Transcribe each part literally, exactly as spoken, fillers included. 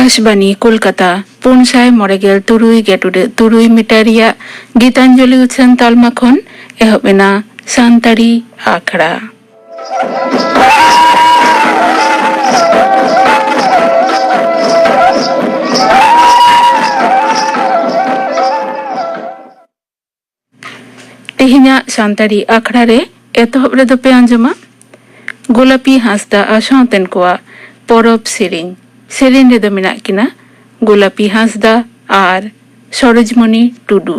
ᱟᱠᱟᱥᱵᱟᱱᱤ ᱠᱳᱞᱠᱟᱛᱟ, ᱯᱩᱱ ᱥᱟᱭ ᱢᱚᱬᱮ ᱜᱮᱞ ᱛᱩᱨᱩᱭ ᱜᱮᱴᱩᱰᱟᱹᱜ ᱛᱩᱨᱩᱭ ᱢᱤᱴᱟᱨ ᱨᱮᱭᱟᱜ ᱜᱤᱛᱟᱧᱡᱚᱞᱤ ᱩᱪᱷᱟᱹᱱ ᱛᱟᱞᱢᱟ ᱠᱷᱚᱱ ᱮᱦᱚᱵ ᱮᱱᱟ ᱥᱟᱱᱛᱟᱲᱤ ᱟᱠᱷᱲᱟ᱾ ᱛᱮᱦᱮᱧᱟᱜ ᱥᱟᱱᱛᱟᱲᱤ ᱟᱠᱷᱲᱟ ᱨᱮ ᱮᱛᱚᱦᱚᱵ ᱨᱮᱫᱚ ᱯᱮ ᱟᱸᱡᱚᱢᱟ ᱜᱳᱞᱟᱯᱤ ᱦᱟᱸᱥᱫᱟ ᱟᱨ ᱥᱟᱶᱛᱮᱱ ᱠᱚᱣᱟᱜ ᱯᱚᱨᱚᱵᱽ ᱥᱮᱨᱮᱧ᱾ ᱥᱮᱨᱮᱧ ᱨᱮᱫᱚ ᱢᱮᱱᱟᱜ ᱠᱤᱱᱟ ᱜᱳᱞᱟᱯᱤ ᱦᱟᱸᱥᱫᱟ ᱟᱨ ᱥᱚᱨᱳᱡᱽᱢᱚᱱᱤ ᱴᱩᱰᱩ᱾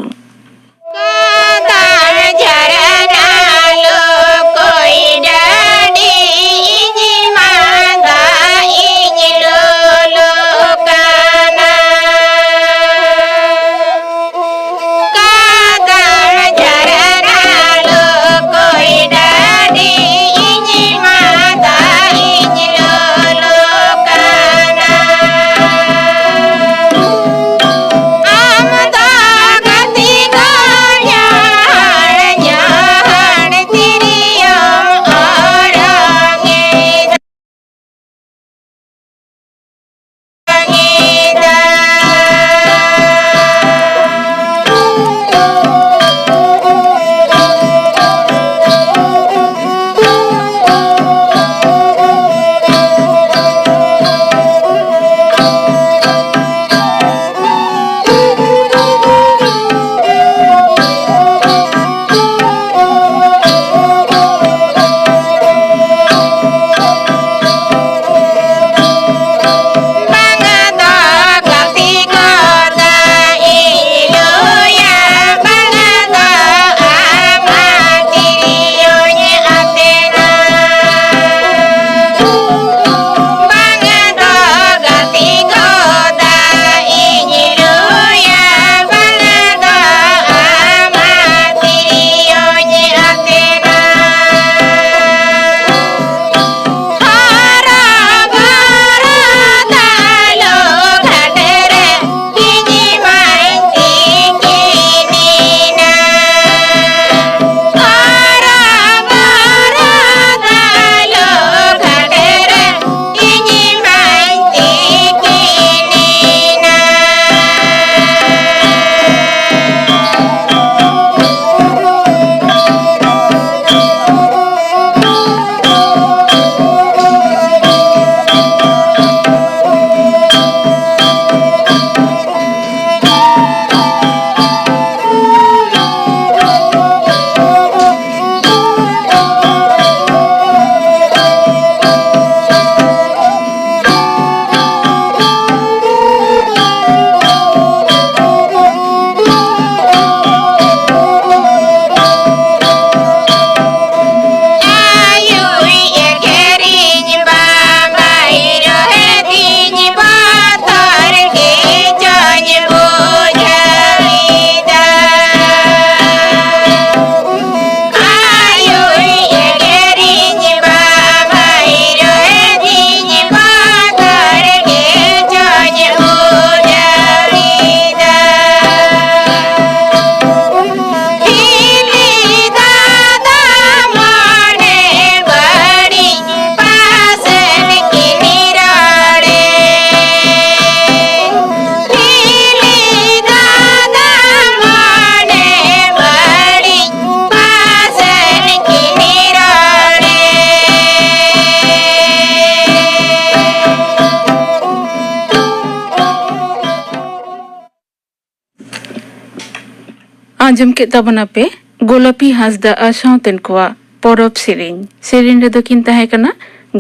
ᱟᱸᱡᱚᱢ ᱠᱮᱫ ᱛᱟᱵᱚᱱᱟᱯᱮ ᱜᱳᱞᱟᱯᱤ ᱦᱟᱸᱥᱫᱟ ᱟᱨ ᱥᱟᱶᱛᱮᱱ ᱠᱚᱣᱟᱜ ᱯᱚᱨᱚᱵᱽ ᱥᱮᱨᱮᱧ᱾ ᱥᱮᱨᱮᱧ ᱨᱮᱫᱚ ᱠᱤᱱ ᱛᱟᱦᱮᱸ ᱠᱟᱱᱟ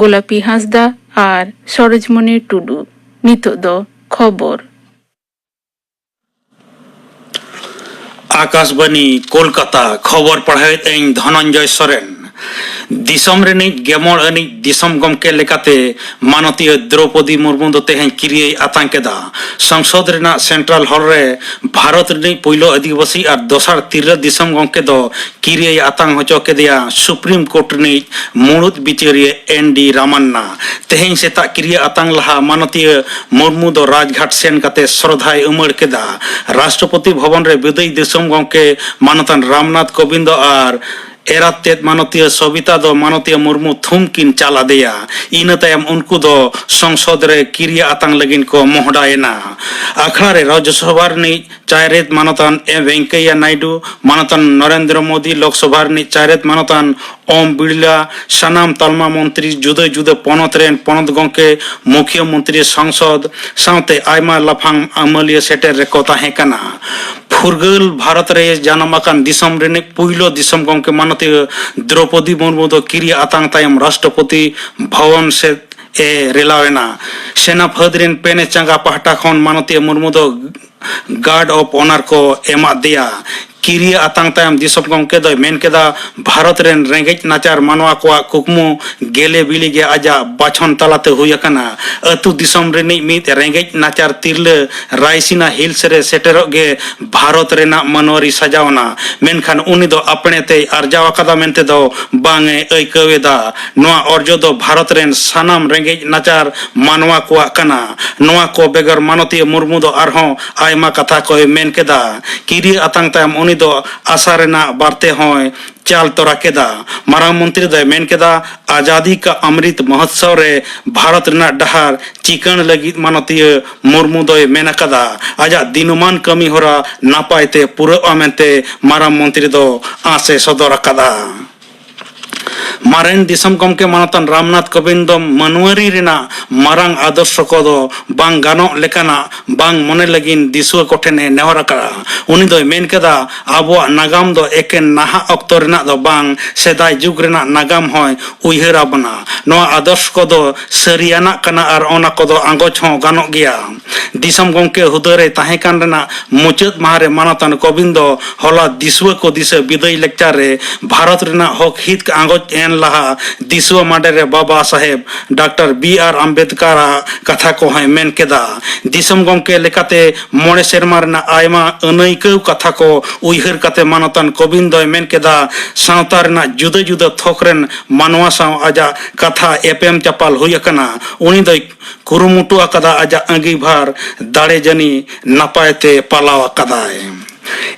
ᱜᱳᱞᱟᱯᱤ ᱦᱟᱸᱥᱫᱟ ᱟᱨ ᱥᱚᱨᱳᱡᱽᱢᱚᱱᱤ ᱴᱩᱰᱩ᱾ ᱱᱤᱛᱚᱜ ᱫᱚ ᱠᱷᱚᱵᱚᱨ᱾ ᱟᱠᱟᱥᱵᱟᱱᱤ ᱠᱳᱞᱠᱟᱛᱟ, ᱠᱷᱚᱵᱚᱨ ᱯᱟᱲᱦᱟᱣᱮᱫ ᱟᱹᱧ ᱫᱷᱚᱱᱚᱱᱡᱚᱭ ᱥᱚᱨᱮᱱ᱾ ᱫᱤᱥᱚᱢ ᱨᱤᱱᱤᱡ ᱜᱮᱢᱚᱲ ᱟᱹᱱᱤᱡ ᱫᱤᱥᱚᱢ ᱜᱚᱢᱠᱮ ᱞᱮᱠᱟᱛᱮ ᱢᱟᱱᱚᱛᱤᱭᱟᱹ ᱫᱨᱚᱣᱯᱚᱫᱤ ᱢᱩᱨᱢᱩ ᱫᱚ ᱛᱮᱦᱮᱧ ᱠᱤᱨᱤᱭᱟᱹᱭ ᱟᱛᱟᱝ ᱠᱮᱫᱟ᱾ ᱥᱚᱝᱥᱚᱫ ᱨᱮᱱᱟᱜ ᱥᱮᱱᱴᱨᱟᱞ ᱦᱚᱞ ᱨᱮ ᱵᱷᱟᱨᱚᱛ ᱨᱤᱱᱤᱡ ᱯᱩᱭᱞᱩ ᱟᱹᱫᱤᱵᱟᱹᱥᱤ ᱟᱨ ᱫᱚᱥᱟᱨ ᱛᱤᱨᱞᱟᱹ ᱫᱤᱥᱚᱢ ᱜᱚᱢᱠᱮ ᱫᱚ ᱠᱤᱨᱤᱭᱟᱹᱭ ᱟᱛᱟᱝ ᱦᱚᱪᱚ ᱠᱮᱫᱮᱭᱟ ᱥᱩᱯᱨᱤᱢ ᱠᱳᱨᱴ ᱨᱤᱱᱤᱡ ᱢᱩᱬᱩᱫ ᱵᱤᱪᱟᱹᱨᱤᱭᱟᱹ ᱮᱱ ᱰᱤ ᱨᱟᱢᱟᱱᱱᱟ᱾ ᱛᱮᱦᱮᱧ ᱥᱮᱛᱟᱜ ᱠᱤᱨᱤᱭᱟᱹ ᱟᱛᱟᱝ ᱞᱟᱦᱟ ᱢᱟᱱᱚᱛᱤᱭᱟᱹ ᱢᱩᱨᱢᱩ ᱫᱚ ᱨᱟᱡᱽᱜᱷᱟᱴ ᱥᱮᱱ ᱠᱟᱛᱮ ᱥᱨᱚᱫᱷᱟᱭ ᱩᱢᱟᱹᱲ ᱠᱮᱫᱟ᱾ ᱨᱟᱥᱴᱨᱚᱯᱚᱛᱤ ᱵᱷᱚᱵᱚᱱ ᱨᱮ ᱵᱤᱫᱟᱹᱭ ᱫᱤᱥᱚᱢ ᱜᱚᱢᱠᱮ ᱢᱟᱱᱚᱛᱟᱱ ᱨᱟᱢᱱᱟᱛᱷ ᱠᱳᱵᱤᱱᱫᱚ ᱟᱨ ᱮᱨᱟᱛ ᱛᱮᱫ ᱢᱟᱱᱚᱛᱤᱭᱟᱹ ᱥᱚᱵᱤᱛᱟ ᱫᱚ ᱢᱟᱱᱚᱛᱤᱭᱟᱹ ᱢᱩᱨᱢᱩ ᱛᱷᱩᱢ ᱠᱤᱱ ᱪᱟᱞ ᱟᱫᱮᱭᱟ᱾ ᱤᱱᱟᱹ ᱛᱟᱭᱚᱢ ᱩᱱᱠᱩ ᱫᱚ ᱥᱚᱝᱥᱚᱫ ᱨᱮ ᱠᱤᱨᱤᱭᱟᱹ ᱟᱛᱟᱝ ᱞᱟᱹᱜᱤᱫ ᱠᱚ ᱢᱚᱦᱰᱟᱭᱮᱱᱟ᱾ ᱟᱠᱷᱲᱟ ᱨᱮ ᱨᱟᱡᱽᱭᱚᱥᱚᱵᱷᱟ ᱨᱤᱱᱤᱡ ᱪᱟᱭᱨᱮᱛ ᱢᱟᱱᱚᱛᱟᱱ ᱮ ᱵᱷᱮᱝᱠᱟᱭᱟ ᱱᱟᱭᱰᱩ, ᱢᱟᱱᱚᱛᱟᱱ ᱱᱚᱨᱮᱱᱫᱨᱚ ᱢᱳᱫᱤ, ᱞᱳᱠᱥᱚᱵᱷᱟ ᱨᱤᱱᱤᱡ ᱪᱟᱭᱨᱮᱛ ᱢᱟᱱᱚᱛᱟᱱ ᱳᱢ ᱵᱤᱲᱞᱟ, ᱥᱟᱱᱟᱢ ᱛᱟᱞᱢᱟ ᱢᱚᱱᱛᱨᱤ, ᱡᱩᱫᱟᱹ ᱡᱩᱫᱟᱹ ᱯᱚᱱᱚᱛ ᱨᱮᱱ ᱯᱚᱱᱚᱛ ᱜᱚᱢᱠᱮ, ᱢᱩᱠᱷᱤᱭᱟᱹ ᱢᱚᱱᱛᱨᱤ, ᱥᱚᱝᱥᱚᱫ ᱥᱟᱶᱛᱮ ᱟᱭᱢᱟ ᱞᱟᱯᱷᱟᱝ ᱟᱹᱢᱟᱹᱞᱤᱭᱟᱹ ᱥᱮᱴᱮᱨ ᱨᱮᱠᱚ ᱛᱟᱦᱮᱸ ᱠᱟᱱᱟ᱾ ᱯᱷᱩᱨᱜᱟᱹᱞ ᱵᱷᱟᱨᱚᱛ ᱨᱮ ᱡᱟᱱᱟᱢ ᱟᱠᱟᱱ ᱫᱤᱥᱚᱢ ᱨᱤᱱᱤᱡ ᱯᱩᱭᱞᱩ ᱫᱤᱥᱚᱢ ᱜᱚᱢᱠᱮ ᱢᱟᱱᱚᱛᱤᱭᱟᱹ ᱫᱨᱚᱣᱯᱚᱫᱤ ᱢᱩᱨᱢᱩ ᱫᱚ ᱠᱤᱨᱤᱭᱟᱹ ᱟᱛᱟᱝ ᱛᱟᱭᱚᱢ ᱨᱟᱥᱴᱨᱚᱯᱚᱛᱤ ᱵᱷᱚᱵᱚᱱ ᱥᱮᱫ ᱮ ᱨᱮᱞᱟᱣ ᱮᱱᱟ᱾ ᱥᱮᱱᱟ ᱯᱷᱟᱹᱫᱽ ᱨᱮᱱ ᱯᱮᱱᱮ ᱪᱟᱸᱜᱟ ᱯᱟᱦᱴᱟ ᱠᱷᱚᱱ ᱢᱟᱱᱚᱛᱤᱭᱟᱹ ᱢᱩᱨᱢᱩ ᱫᱚ ᱜᱟᱨᱰ ᱚᱯᱷ ᱚᱱᱟᱨ ᱠᱚ ᱮᱢᱟᱫ ᱫᱮᱭᱟ᱾ ᱠᱤᱨᱤᱭᱟᱹ ᱟᱛᱟᱝ ᱛᱟᱭᱚᱢ ᱫᱤᱥᱚᱢ ᱜᱚᱢᱠᱮ ᱫᱚᱭ ᱢᱮᱱ ᱠᱮᱫᱟ, ᱵᱷᱟᱨᱚᱛ ᱨᱮᱱ ᱨᱮᱸᱜᱮᱡ ᱱᱟᱪᱟᱨ ᱢᱟᱱᱣᱟ ᱠᱚᱣᱟᱜ ᱠᱩᱠᱢᱩ ᱜᱮᱞᱮ ᱵᱤᱞᱤ ᱜᱮ ᱟᱡᱟᱜ ᱵᱟᱪᱷᱚᱱ ᱛᱟᱞᱟᱛᱮ ᱦᱩᱭ ᱟᱠᱟᱱᱟ᱾ ᱟᱹᱛᱩ ᱫᱤᱥᱚᱢ ᱨᱤᱱᱤᱡ ᱢᱤᱫ ᱨᱮᱸᱜᱮᱡ ᱱᱟᱪᱟᱨ ᱛᱤᱨᱞᱟᱹ ᱨᱟᱭᱥᱤᱱᱟ ᱦᱤᱞᱥ ᱨᱮ ᱥᱮᱴᱮᱨᱚᱜ ᱜᱮ ᱵᱷᱟᱨᱚᱛ ᱨᱮᱱᱟᱜ ᱢᱟᱹᱱᱣᱟᱹᱨᱤ ᱥᱟᱡᱟᱣᱱᱟ, ᱢᱮᱱᱠᱷᱟᱱ ᱩᱱᱤ ᱫᱚ ᱟᱯᱲᱮ ᱛᱮᱭ ᱟᱨᱡᱟᱣ ᱟᱠᱟᱫᱟ ᱢᱮᱱᱛᱮ ᱫᱚ ᱵᱟᱝ ᱮ ᱟᱹᱭᱠᱟᱹᱣ ᱮᱫᱟ᱾ ᱱᱚᱣᱟ ᱚᱨᱡᱚ ᱫᱚ ᱵᱷᱟᱨᱚᱛ ᱨᱮᱱ ᱥᱟᱱᱟᱢ ᱨᱮᱸᱜᱮᱡ ᱱᱟᱪᱟᱨ ᱢᱟᱱᱣᱟ ᱠᱚᱣᱟᱜ ᱠᱟᱱᱟ᱾ ᱱᱚᱣᱟ ᱠᱚ ᱵᱮᱜᱚᱨ ᱢᱟᱱᱚᱛᱤᱭᱟᱹ ᱢᱩᱨᱢᱩ ᱫᱚ ᱟᱨᱦᱚᱸ ᱟᱭᱢᱟ ᱠᱟᱛᱷᱟ ᱠᱚᱭ ᱢᱮᱱ ᱠᱮᱫᱟ᱾ ᱠᱤᱨᱤᱭᱟᱹ ᱟᱛᱟᱝ ᱛᱟᱭᱚᱢ ᱩᱱᱤ ᱫᱚ ᱟᱥᱟ ᱨᱮᱱᱟᱜ ᱵᱟᱨᱛᱮ ᱦᱚᱸᱭ ᱪᱟᱞ ᱛᱚᱨᱟ ᱠᱮᱫᱟ᱾ ᱢᱟᱨᱟᱝ ᱢᱚᱱᱛᱨᱤ ᱫᱚᱭ ᱢᱮᱱ ᱠᱮᱫᱟ, ᱟᱡᱟᱫᱤ ᱠᱟ ᱚᱢᱨᱤᱛ ᱢᱚᱦᱳᱛᱥᱚᱵ ᱨᱮ ᱵᱷᱟᱨᱚᱛ ᱨᱮᱱᱟᱜ ᱰᱟᱦᱟᱨ ᱪᱤᱠᱟᱹᱬ ᱞᱟᱹᱜᱤᱫ ᱢᱟᱱᱚᱛᱤᱭᱟᱹ ᱢᱩᱨᱢᱩ ᱫᱚᱭ ᱢᱮᱱ ᱟᱠᱟᱫᱟ, ᱟᱡᱟᱜ ᱫᱤᱱᱟᱹᱢᱟᱱ ᱠᱟᱹᱢᱤ ᱦᱚᱨᱟ ᱱᱟᱯᱟᱭ ᱛᱮ ᱯᱩᱨᱟᱹᱜᱼᱟ ᱢᱮᱱᱛᱮ ᱢᱟᱨᱟᱝ ᱢᱚᱱᱛᱨᱤ ᱫᱚ ᱟᱸᱥ ᱮ ᱥᱚᱫᱚᱨ ᱟᱠᱟᱫᱟ᱾ ᱢᱟᱨᱮᱱ ᱫᱤᱥᱚᱢ ᱜᱚᱢᱠᱮ ᱢᱟᱱᱚᱛᱟᱱ ᱨᱟᱢᱱᱟᱛᱷ ᱠᱳᱵᱤᱱᱫ ᱫᱚ ᱢᱟᱹᱱᱣᱟᱹᱨᱤ ᱨᱮᱱᱟᱜ ᱢᱟᱨᱟᱝ ᱟᱫᱚᱨᱥᱚ ᱠᱚᱫᱚ ᱵᱟᱝ ᱜᱟᱱᱚᱜ ᱞᱮᱠᱟᱱᱟᱜ ᱵᱟᱝ ᱢᱚᱱᱮ ᱞᱟᱹᱜᱤᱫ ᱫᱤᱥᱩᱣᱟᱹ ᱠᱚᱴᱷᱮᱱ ᱮ ᱱᱮᱦᱚᱨ ᱟᱠᱟᱫᱼᱟ᱾ ᱩᱱᱤ ᱫᱚᱭ ᱢᱮᱱ ᱠᱮᱫᱟ, ᱟᱵᱚᱣᱟᱜ ᱱᱟᱜᱟᱢ ᱫᱚ ᱮᱠᱮᱱ ᱱᱟᱦᱟᱜ ᱚᱠᱛᱚ ᱨᱮᱱᱟᱜ ᱫᱚ ᱵᱟᱝ, ᱥᱮᱫᱟᱭ ᱡᱩᱜᱽ ᱨᱮᱱᱟᱜ ᱱᱟᱜᱟᱢ ᱦᱚᱸᱭ ᱩᱭᱦᱟᱹᱨ ᱟᱵᱚᱱᱟ᱾ ᱱᱚᱣᱟ ᱟᱫᱚᱨᱥ ᱠᱚᱫᱚ ᱥᱟᱹᱨᱤᱭᱟᱱᱟᱜ ᱠᱟᱱᱟ ᱟᱨ ᱚᱱᱟ ᱠᱚᱫᱚ ᱟᱸᱜᱚᱪ ᱦᱚᱸ ᱜᱟᱱᱚᱜ ᱜᱮᱭᱟ᱾ ᱫᱤᱥᱚᱢ ᱜᱚᱢᱠᱮ ᱦᱩᱫᱟᱹ ᱨᱮ ᱛᱟᱦᱮᱸ ᱠᱟᱱ ᱨᱮᱱᱟᱜ ᱢᱩᱪᱟᱹᱫ ᱢᱟᱦᱟ ᱨᱮ ᱢᱟᱱᱚᱛᱟᱱ ᱠᱳᱵᱤᱱᱫ ᱫᱚ ᱦᱚᱞᱟ ᱫᱤᱥᱩᱣᱟᱹ ᱠᱚ ᱫᱤᱥᱟᱹ ᱵᱤᱫᱟᱹᱭ ᱞᱮᱠᱪᱟᱨ ᱨᱮ ᱵᱷᱟᱨᱚᱛ ᱨᱮᱱᱟᱜ ᱦᱚᱠ ᱦᱤᱛ ᱟᱸᱜᱚᱪ ᱮᱱ ᱞᱟᱦᱟ ᱫᱤᱥᱩᱣᱟᱹ ᱢᱟᱰᱮ ᱨᱮ ᱵᱟᱵᱟ ᱥᱟᱦᱮᱵᱽ ᱰᱟᱠᱛᱟᱨ ᱵᱤ ᱟᱨ ᱟᱢᱵᱮᱫᱠᱟᱨ ᱟᱜ ᱠᱟᱛᱷᱟ ᱠᱚᱦᱚᱸᱭ ᱢᱮᱱ ᱠᱮᱫᱟ᱾ ᱫᱤᱥᱚᱢ ᱜᱚᱢᱠᱮ ᱞᱮᱠᱟᱛᱮ ᱢᱚᱬᱮ ᱥᱮᱨᱢᱟ ᱨᱮᱱᱟᱜ ᱟᱭᱢᱟ ᱟᱹᱱᱟᱹᱭᱠᱟᱹᱣ ᱠᱟᱛᱷᱟ ᱠᱚ ᱩᱭᱦᱟᱹᱨ ᱠᱟᱛᱮ ᱢᱟᱱᱚᱛᱟᱱ ᱠᱳᱵᱤᱱᱫ ᱫᱚᱭ ᱢᱮᱱ ᱠᱮᱫᱟ, ᱥᱟᱶᱛᱟ ᱨᱮᱱᱟᱜ ᱡᱩᱫᱟᱹ ᱡᱩᱫᱟᱹ ᱛᱷᱚᱠ ᱨᱮᱱ ᱢᱟᱱᱣᱟ ᱥᱟᱶ ᱟᱡᱟᱜ ᱠᱟᱛᱷᱟ ᱮᱯᱮᱢ ᱪᱟᱯᱟᱞ ᱦᱩᱭ ᱟᱠᱟᱱᱟ᱾ ᱩᱱᱤ ᱫᱚᱭ ᱠᱩᱨᱩᱢᱩᱴᱩ ᱟᱠᱟᱫᱟ, ᱟᱡᱟᱜ ᱟᱺᱜᱤᱵᱷᱟᱨ ᱫᱟᱲᱮ ᱡᱟᱹᱱᱤ ᱱᱟᱯᱟᱭ ᱛᱮ ᱯᱟᱞᱟᱣ ᱟᱠᱟᱫᱟᱭ᱾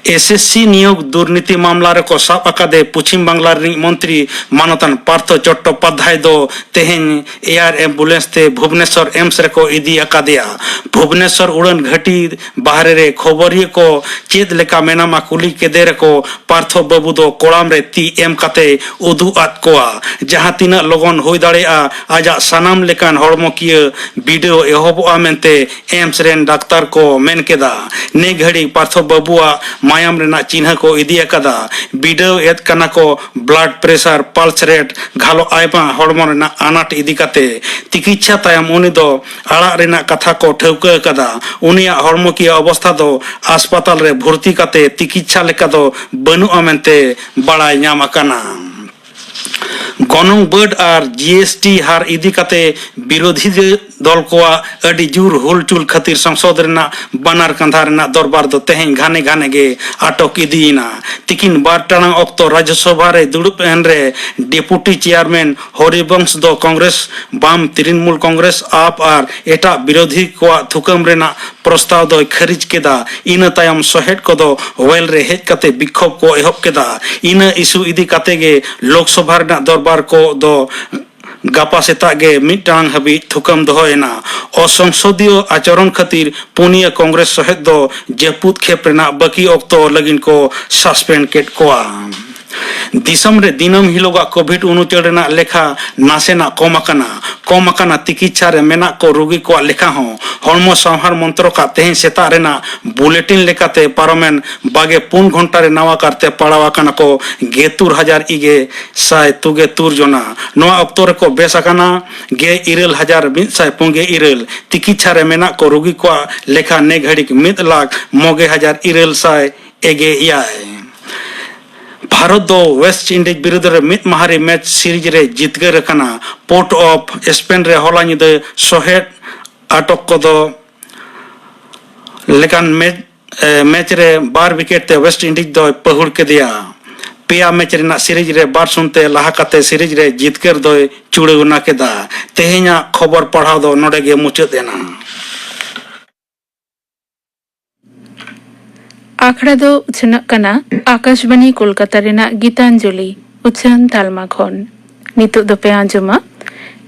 ᱮᱥ ᱮᱥ ᱥᱤ ᱱᱤᱭᱳᱜᱽ ᱫᱩᱨᱱᱤᱛᱤ ᱢᱟᱢᱞᱟ ᱨᱮᱠᱚ ᱥᱟᱵ ᱟᱠᱟᱫᱮ ᱯᱚᱪᱷᱤᱢ ᱵᱟᱝᱞᱟ ᱨᱤᱱᱤᱡ ᱢᱚᱱᱛᱨᱤ ᱢᱟᱱᱚᱛᱟᱱ ᱯᱟᱨᱛᱷᱚ ᱪᱚᱴᱴᱳᱯᱟᱫᱽᱫᱷᱟᱭ ᱫᱚ ᱛᱮᱦᱮᱧ ᱮᱭᱟᱨ ᱮᱢᱵᱩᱞᱮᱱᱥ ᱛᱮ ᱵᱷᱩᱵᱽᱱᱮᱥᱚᱨ ᱮᱢᱥ ᱨᱮᱠᱚ ᱤᱫᱤ ᱟᱠᱟᱫᱮᱭᱟ᱾ ᱵᱷᱩᱵᱽᱱᱮᱥᱚᱨ ᱩᱰᱟᱹᱱ ᱜᱷᱟᱹᱴᱤ ᱵᱟᱦᱨᱮ ᱨᱮ ᱠᱷᱚᱵᱚᱨᱤᱭᱟᱹ ᱠᱚ ᱪᱮᱫ ᱞᱮᱠᱟ ᱢᱮᱱᱟᱢᱟ ᱠᱩᱞᱤ ᱠᱮᱫᱮ ᱨᱮᱠᱚ ᱯᱟᱨᱛᱷᱚ ᱵᱟᱹᱵᱩ ᱫᱚ ᱠᱚᱲᱟᱢ ᱨᱮ ᱛᱤ ᱮᱢ ᱠᱟᱛᱮ ᱩᱫᱩᱜ ᱟᱫ ᱠᱚᱣᱟ᱾ ᱡᱟᱦᱟᱸ ᱛᱤᱱᱟᱹᱜ ᱞᱚᱜᱚᱱ ᱦᱩᱭ ᱫᱟᱲᱮᱭᱟᱜᱼᱟ, ᱟᱡᱟᱜ ᱥᱟᱱᱟᱢ ᱞᱮᱠᱟᱱ ᱦᱚᱲᱢᱚᱠᱤᱭᱟᱹ ᱵᱤᱰᱟᱹᱣ ᱮᱦᱚᱵᱚᱜᱼᱟ ᱢᱮᱱᱛᱮ ᱮᱢᱥ ᱨᱮᱱ ᱰᱟᱠᱛᱟᱨ ᱠᱚ ᱢᱮᱱ ᱠᱮᱫᱟ᱾ ᱱᱮ ᱜᱷᱟᱹᱲᱤ ᱯᱟᱨᱛᱷᱚ ᱵᱟᱹᱵᱩᱣᱟᱜ ᱢᱟᱭᱟᱢ ᱨᱮᱱᱟᱜ ᱪᱤᱱᱦᱟᱹ ᱠᱚ ᱤᱫᱤ ᱟᱠᱟᱫᱟ᱾ ᱵᱤᱰᱟᱹᱣ ᱮᱫ ᱠᱟᱱᱟ ᱠᱚ blood pressure, pulse rate, ᱜᱷᱟᱞᱚ ᱟᱭᱢᱟ ᱦᱚᱲᱢᱚ ᱨᱮᱱᱟᱜ ᱟᱱᱟᱴ ᱤᱫᱤ ᱠᱟᱛᱮ᱾ ᱛᱤᱠᱤᱪᱪᱷᱟ ᱛᱟᱭᱚᱢ ᱩᱱᱤ ᱫᱚ ᱟᱲᱟᱜ ᱨᱮᱱᱟᱜ ᱠᱟᱛᱷᱟ ᱠᱚ ᱴᱷᱟᱹᱣᱠᱟᱹ ᱟᱠᱟᱫᱟ᱾ ᱩᱱᱤᱭᱟᱜ ᱦᱚᱲᱢᱚᱠᱤᱭᱟᱹ ᱚᱵᱚᱥᱛᱷᱟ ᱫᱚ ᱦᱟᱥᱯᱟᱛᱟᱞ ᱨᱮ ᱵᱷᱚᱨᱛᱤ ᱠᱟᱛᱮ ᱛᱤᱠᱤᱪᱪᱷᱟ ᱞᱮᱠᱟ ᱫᱚ ᱵᱟᱹᱱᱩᱜᱼᱟ ᱢᱮᱱᱛᱮ ᱵᱟᱲᱟᱭ ᱧᱟᱢ ᱟᱠᱟᱱᱟ᱾ ᱜᱚᱱᱚᱝ ᱵᱟᱹᱰ ᱟᱨ ᱡᱤ ᱮᱥ ᱴᱤ ᱦᱟᱨ ᱤᱫᱤ ᱠᱟᱛᱮ ᱵᱤᱨᱳᱫᱷᱤ ᱫᱚᱞ ᱠᱚᱣᱟᱜ ᱟᱹᱰᱤ ᱡᱳᱨ ᱦᱩᱞᱪᱩᱞ ᱠᱷᱟᱹᱛᱤᱨ ᱥᱚᱝᱥᱚᱫ ᱨᱮᱱᱟᱜ ᱵᱟᱱᱟᱨ ᱠᱟᱸᱫᱷᱟ ᱨᱮᱱᱟᱜ ᱫᱚᱨᱵᱟᱨ ᱫᱚ ᱛᱮᱦᱮᱧ ᱜᱷᱟᱱᱮ ᱜᱷᱟᱱᱮ ᱜᱮ ᱟᱴᱚᱠ ᱤᱫᱤᱭᱮᱱᱟ᱾ ᱛᱤᱠᱤᱱ ᱵᱟᱨ ᱴᱟᱲᱟᱝ ᱚᱠᱛᱚ ᱨᱟᱡᱽᱭᱚᱥᱚᱵᱷᱟ ᱨᱮ ᱫᱩᱲᱩᱵ ᱮᱱ ᱨᱮ ᱰᱮᱯᱩᱴᱤ ᱪᱮᱭᱟᱨᱢᱮᱱ ᱦᱚᱨᱤᱵᱚᱝᱥ ᱫᱚ ᱠᱚᱝᱜᱨᱮᱥ, ᱵᱟᱢ, ᱛᱨᱤᱱᱢᱩᱞ ᱠᱚᱝᱜᱨᱮᱥ, ᱟᱯ ᱟᱨ ᱮᱴᱟᱜ ᱵᱤᱨᱳᱫᱷᱤ ᱠᱚᱣᱟᱜ ᱛᱷᱩᱠᱟᱹᱢ ᱨᱮᱱᱟᱜ ᱯᱨᱚᱥᱛᱟᱵ ᱫᱚᱭ ᱠᱷᱟᱹᱨᱤᱡ ᱠᱮᱫᱟ᱾ ᱤᱱᱟᱹ ᱛᱟᱭᱚᱢ ᱥᱚᱦᱮᱫ ᱠᱚᱫᱚ ᱳᱭᱮᱞ ᱨᱮ ᱦᱮᱡ ᱠᱟᱛᱮ ᱵᱤᱠᱠᱷᱳᱵ ᱠᱚ ᱮᱦᱚᱵ ᱠᱮᱫᱟ᱾ ᱤᱱᱟᱹ ᱤᱥᱩ ᱤᱫᱤ ᱠᱟᱛᱮ ᱜᱮ ᱞᱳᱠᱥᱚᱵᱷᱟ ᱨᱮᱱᱟᱜ ᱫᱚᱨᱵᱟᱨ ᱠᱚ ᱫᱚ ᱜᱟᱯᱟ ᱥᱮᱛᱟᱜ ᱜᱮ ᱢᱤᱫ ᱴᱟᱲᱟᱝ ᱦᱟᱹᱵᱤᱡ ᱛᱷᱩᱠᱟᱹᱢ ᱫᱚᱦᱚᱭᱮᱱᱟ᱾ ᱚᱥᱚᱝᱥᱚᱫᱤᱭᱚ ᱟᱪᱚᱨᱚᱱ ᱠᱷᱟᱹᱛᱤᱨ ᱯᱩᱱᱭᱟᱹ ᱠᱚᱝᱜᱨᱮᱥ ᱥᱚᱦᱮᱫ ᱫᱚ ᱡᱟᱹᱯᱩᱫ ᱠᱷᱮᱯ ᱨᱮᱱᱟᱜ ᱵᱟᱹᱠᱤ ᱚᱠᱛᱚ ᱞᱟᱹᱜᱤᱫ ᱠᱚ ᱥᱟᱥᱯᱮᱱᱰ ᱠᱮᱫ ᱠᱚᱣᱟ᱾ ᱫᱤᱥᱚᱢ ᱨᱮ ᱫᱤᱱᱟᱹᱢ ᱦᱤᱞᱳᱜᱟᱜ ᱠᱳᱵᱷᱤᱰ ᱩᱱᱩᱪᱟᱹᱲ ᱨᱮᱱᱟᱜ ᱞᱮᱠᱷᱟ ᱱᱟᱥᱮᱱᱟᱜ ᱠᱚᱢ ᱟᱠᱟᱱᱟ᱾ ᱠᱚᱢ ᱟᱠᱟᱱᱟ ᱛᱤᱠᱤᱪᱪᱷᱟ ᱨᱮ ᱢᱮᱱᱟᱜ ᱠᱚ ᱨᱩᱜᱤ ᱠᱚᱣᱟᱜ ᱞᱮᱠᱷᱟ ᱦᱚᱸ᱾ ᱦᱚᱲᱢᱚ ᱥᱟᱶᱦᱟᱨ ᱢᱚᱱᱛᱨᱚᱠᱟᱜ ᱛᱮᱦᱮᱧ ᱥᱮᱛᱟᱜ ᱨᱮᱱᱟᱜ ᱵᱩᱞᱮᱴᱤᱱ ᱞᱮᱠᱟᱛᱮ ᱯᱟᱨᱚᱢᱮᱱ ᱵᱟᱜᱮ ᱯᱩᱱ ᱜᱷᱚᱱᱴᱟ ᱨᱮ ᱱᱟᱣᱟ ᱠᱟᱨᱛᱮ ᱯᱟᱲᱟᱣ ᱟᱠᱟᱱᱟ ᱠᱚ ᱜᱮᱛᱩᱨ ᱦᱟᱡᱟᱨ ᱤᱜᱮ ᱥᱟᱭ ᱛᱩᱜᱮ ᱛᱩᱨ ᱡᱚᱱᱟ᱾ ᱱᱚᱣᱟ ᱚᱠᱛᱚ ᱨᱮᱠᱚ ᱵᱮᱥ ᱟᱠᱟᱱᱟ ᱜᱮ ᱤᱨᱟᱹᱞ ᱦᱟᱡᱟᱨ ᱢᱤᱫ ᱥᱟᱭ ᱯᱩᱱᱜᱮ ᱤᱨᱟᱹᱞ᱾ ᱛᱤᱠᱤᱪᱪᱷᱟ ᱨᱮ ᱢᱮᱱᱟᱜ ᱠᱚ ᱨᱩᱜᱤ ᱠᱚᱣᱟᱜ ᱞᱮᱠᱷᱟ ᱱᱮ ᱜᱷᱟᱹᱲᱤᱡ ᱢᱤᱫ ᱞᱟᱠᱷ ᱢᱚᱜᱮ ᱦᱟᱡᱟᱨ ᱤᱨᱟᱹᱞ ᱥᱟᱭ ᱮᱜᱮ ᱮᱭᱟᱭ᱾ ᱵᱷᱟᱨᱚᱛ ᱫᱚ ᱣᱮᱥᱴ ᱤᱱᱰᱤᱡᱽ ᱵᱤᱨᱩᱫᱽ ᱨᱮ ᱢᱤᱫ ᱢᱟᱦᱟᱨᱤ ᱢᱮᱪ ᱥᱤᱨᱤᱡᱽ ᱨᱮ ᱡᱤᱛᱠᱟᱹᱨ ᱟᱠᱟᱱᱟ᱾ ᱯᱳᱨᱴ ᱚᱯᱷ ᱥᱯᱮᱱ ᱨᱮ ᱦᱚᱞᱟ ᱧᱤᱫᱟᱹ ᱥᱚᱦᱮᱫ ᱟᱴᱚᱠ ᱠᱚᱫᱚ ᱞᱮᱠᱟᱱ ᱢᱮᱪ, ᱮ, ᱢᱮᱪ ᱨᱮ ᱵᱟᱨ ᱣᱤᱠᱮᱴ ᱛᱮ ᱣᱮᱥᱴ ᱤᱱᱰᱤᱡᱽ ᱫᱚᱭ ᱯᱟᱹᱦᱩᱲ ᱠᱮᱫᱮᱭᱟ᱾ ᱯᱮᱭᱟ ᱢᱮᱪ ᱨᱮᱱᱟᱜ ᱥᱤᱨᱤᱡᱽ ᱨᱮ ᱵᱟᱨ ᱥᱩᱱ ᱛᱮ ᱞᱟᱦᱟ ᱠᱟᱛᱮ ᱥᱤᱨᱤᱡᱽ ᱨᱮ ᱡᱤᱛᱠᱟᱹᱨ ᱫᱚᱭ ᱪᱩᱲᱟᱹᱣᱱᱟ ᱠᱮᱫᱟ᱾ ᱛᱮᱦᱮᱧᱟᱜ ᱠᱷᱚᱵᱚᱨ ᱯᱟᱲᱦᱟᱣ ᱫᱚ ᱱᱚᱰᱮ ᱜᱮ ᱢᱩᱪᱟᱹᱫ ᱮᱱᱟ᱾ ᱟᱠᱷᱲᱟ ᱫᱚ ᱩᱪᱷᱟᱹᱱᱚᱜ ᱠᱟᱱᱟ ᱟᱠᱟᱥᱵᱟᱱᱤ ᱠᱳᱞᱠᱟᱛᱟ ᱨᱮᱱᱟᱜ ᱜᱤᱛᱟᱧᱡᱚᱞᱤ ᱩᱪᱷᱟᱹᱱ ᱛᱟᱞᱢᱟ ᱠᱷᱚᱱ᱾ ᱱᱤᱛᱚᱜ ᱫᱚᱯᱮ ᱟᱸᱡᱚᱢᱟ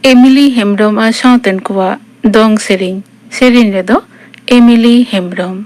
ᱮᱢᱤᱞᱤ ᱦᱮᱢᱵᱽᱨᱚᱢ ᱟᱨ ᱥᱟᱶᱛᱮᱱ ᱠᱚᱣᱟᱜ ᱫᱚᱝ ᱥᱮᱨᱮᱧ᱾ ᱥᱮᱨᱮᱧ ᱨᱮᱫᱚ ᱮᱢᱤᱞᱤ ᱦᱮᱢᱵᱽᱨᱚᱢ᱾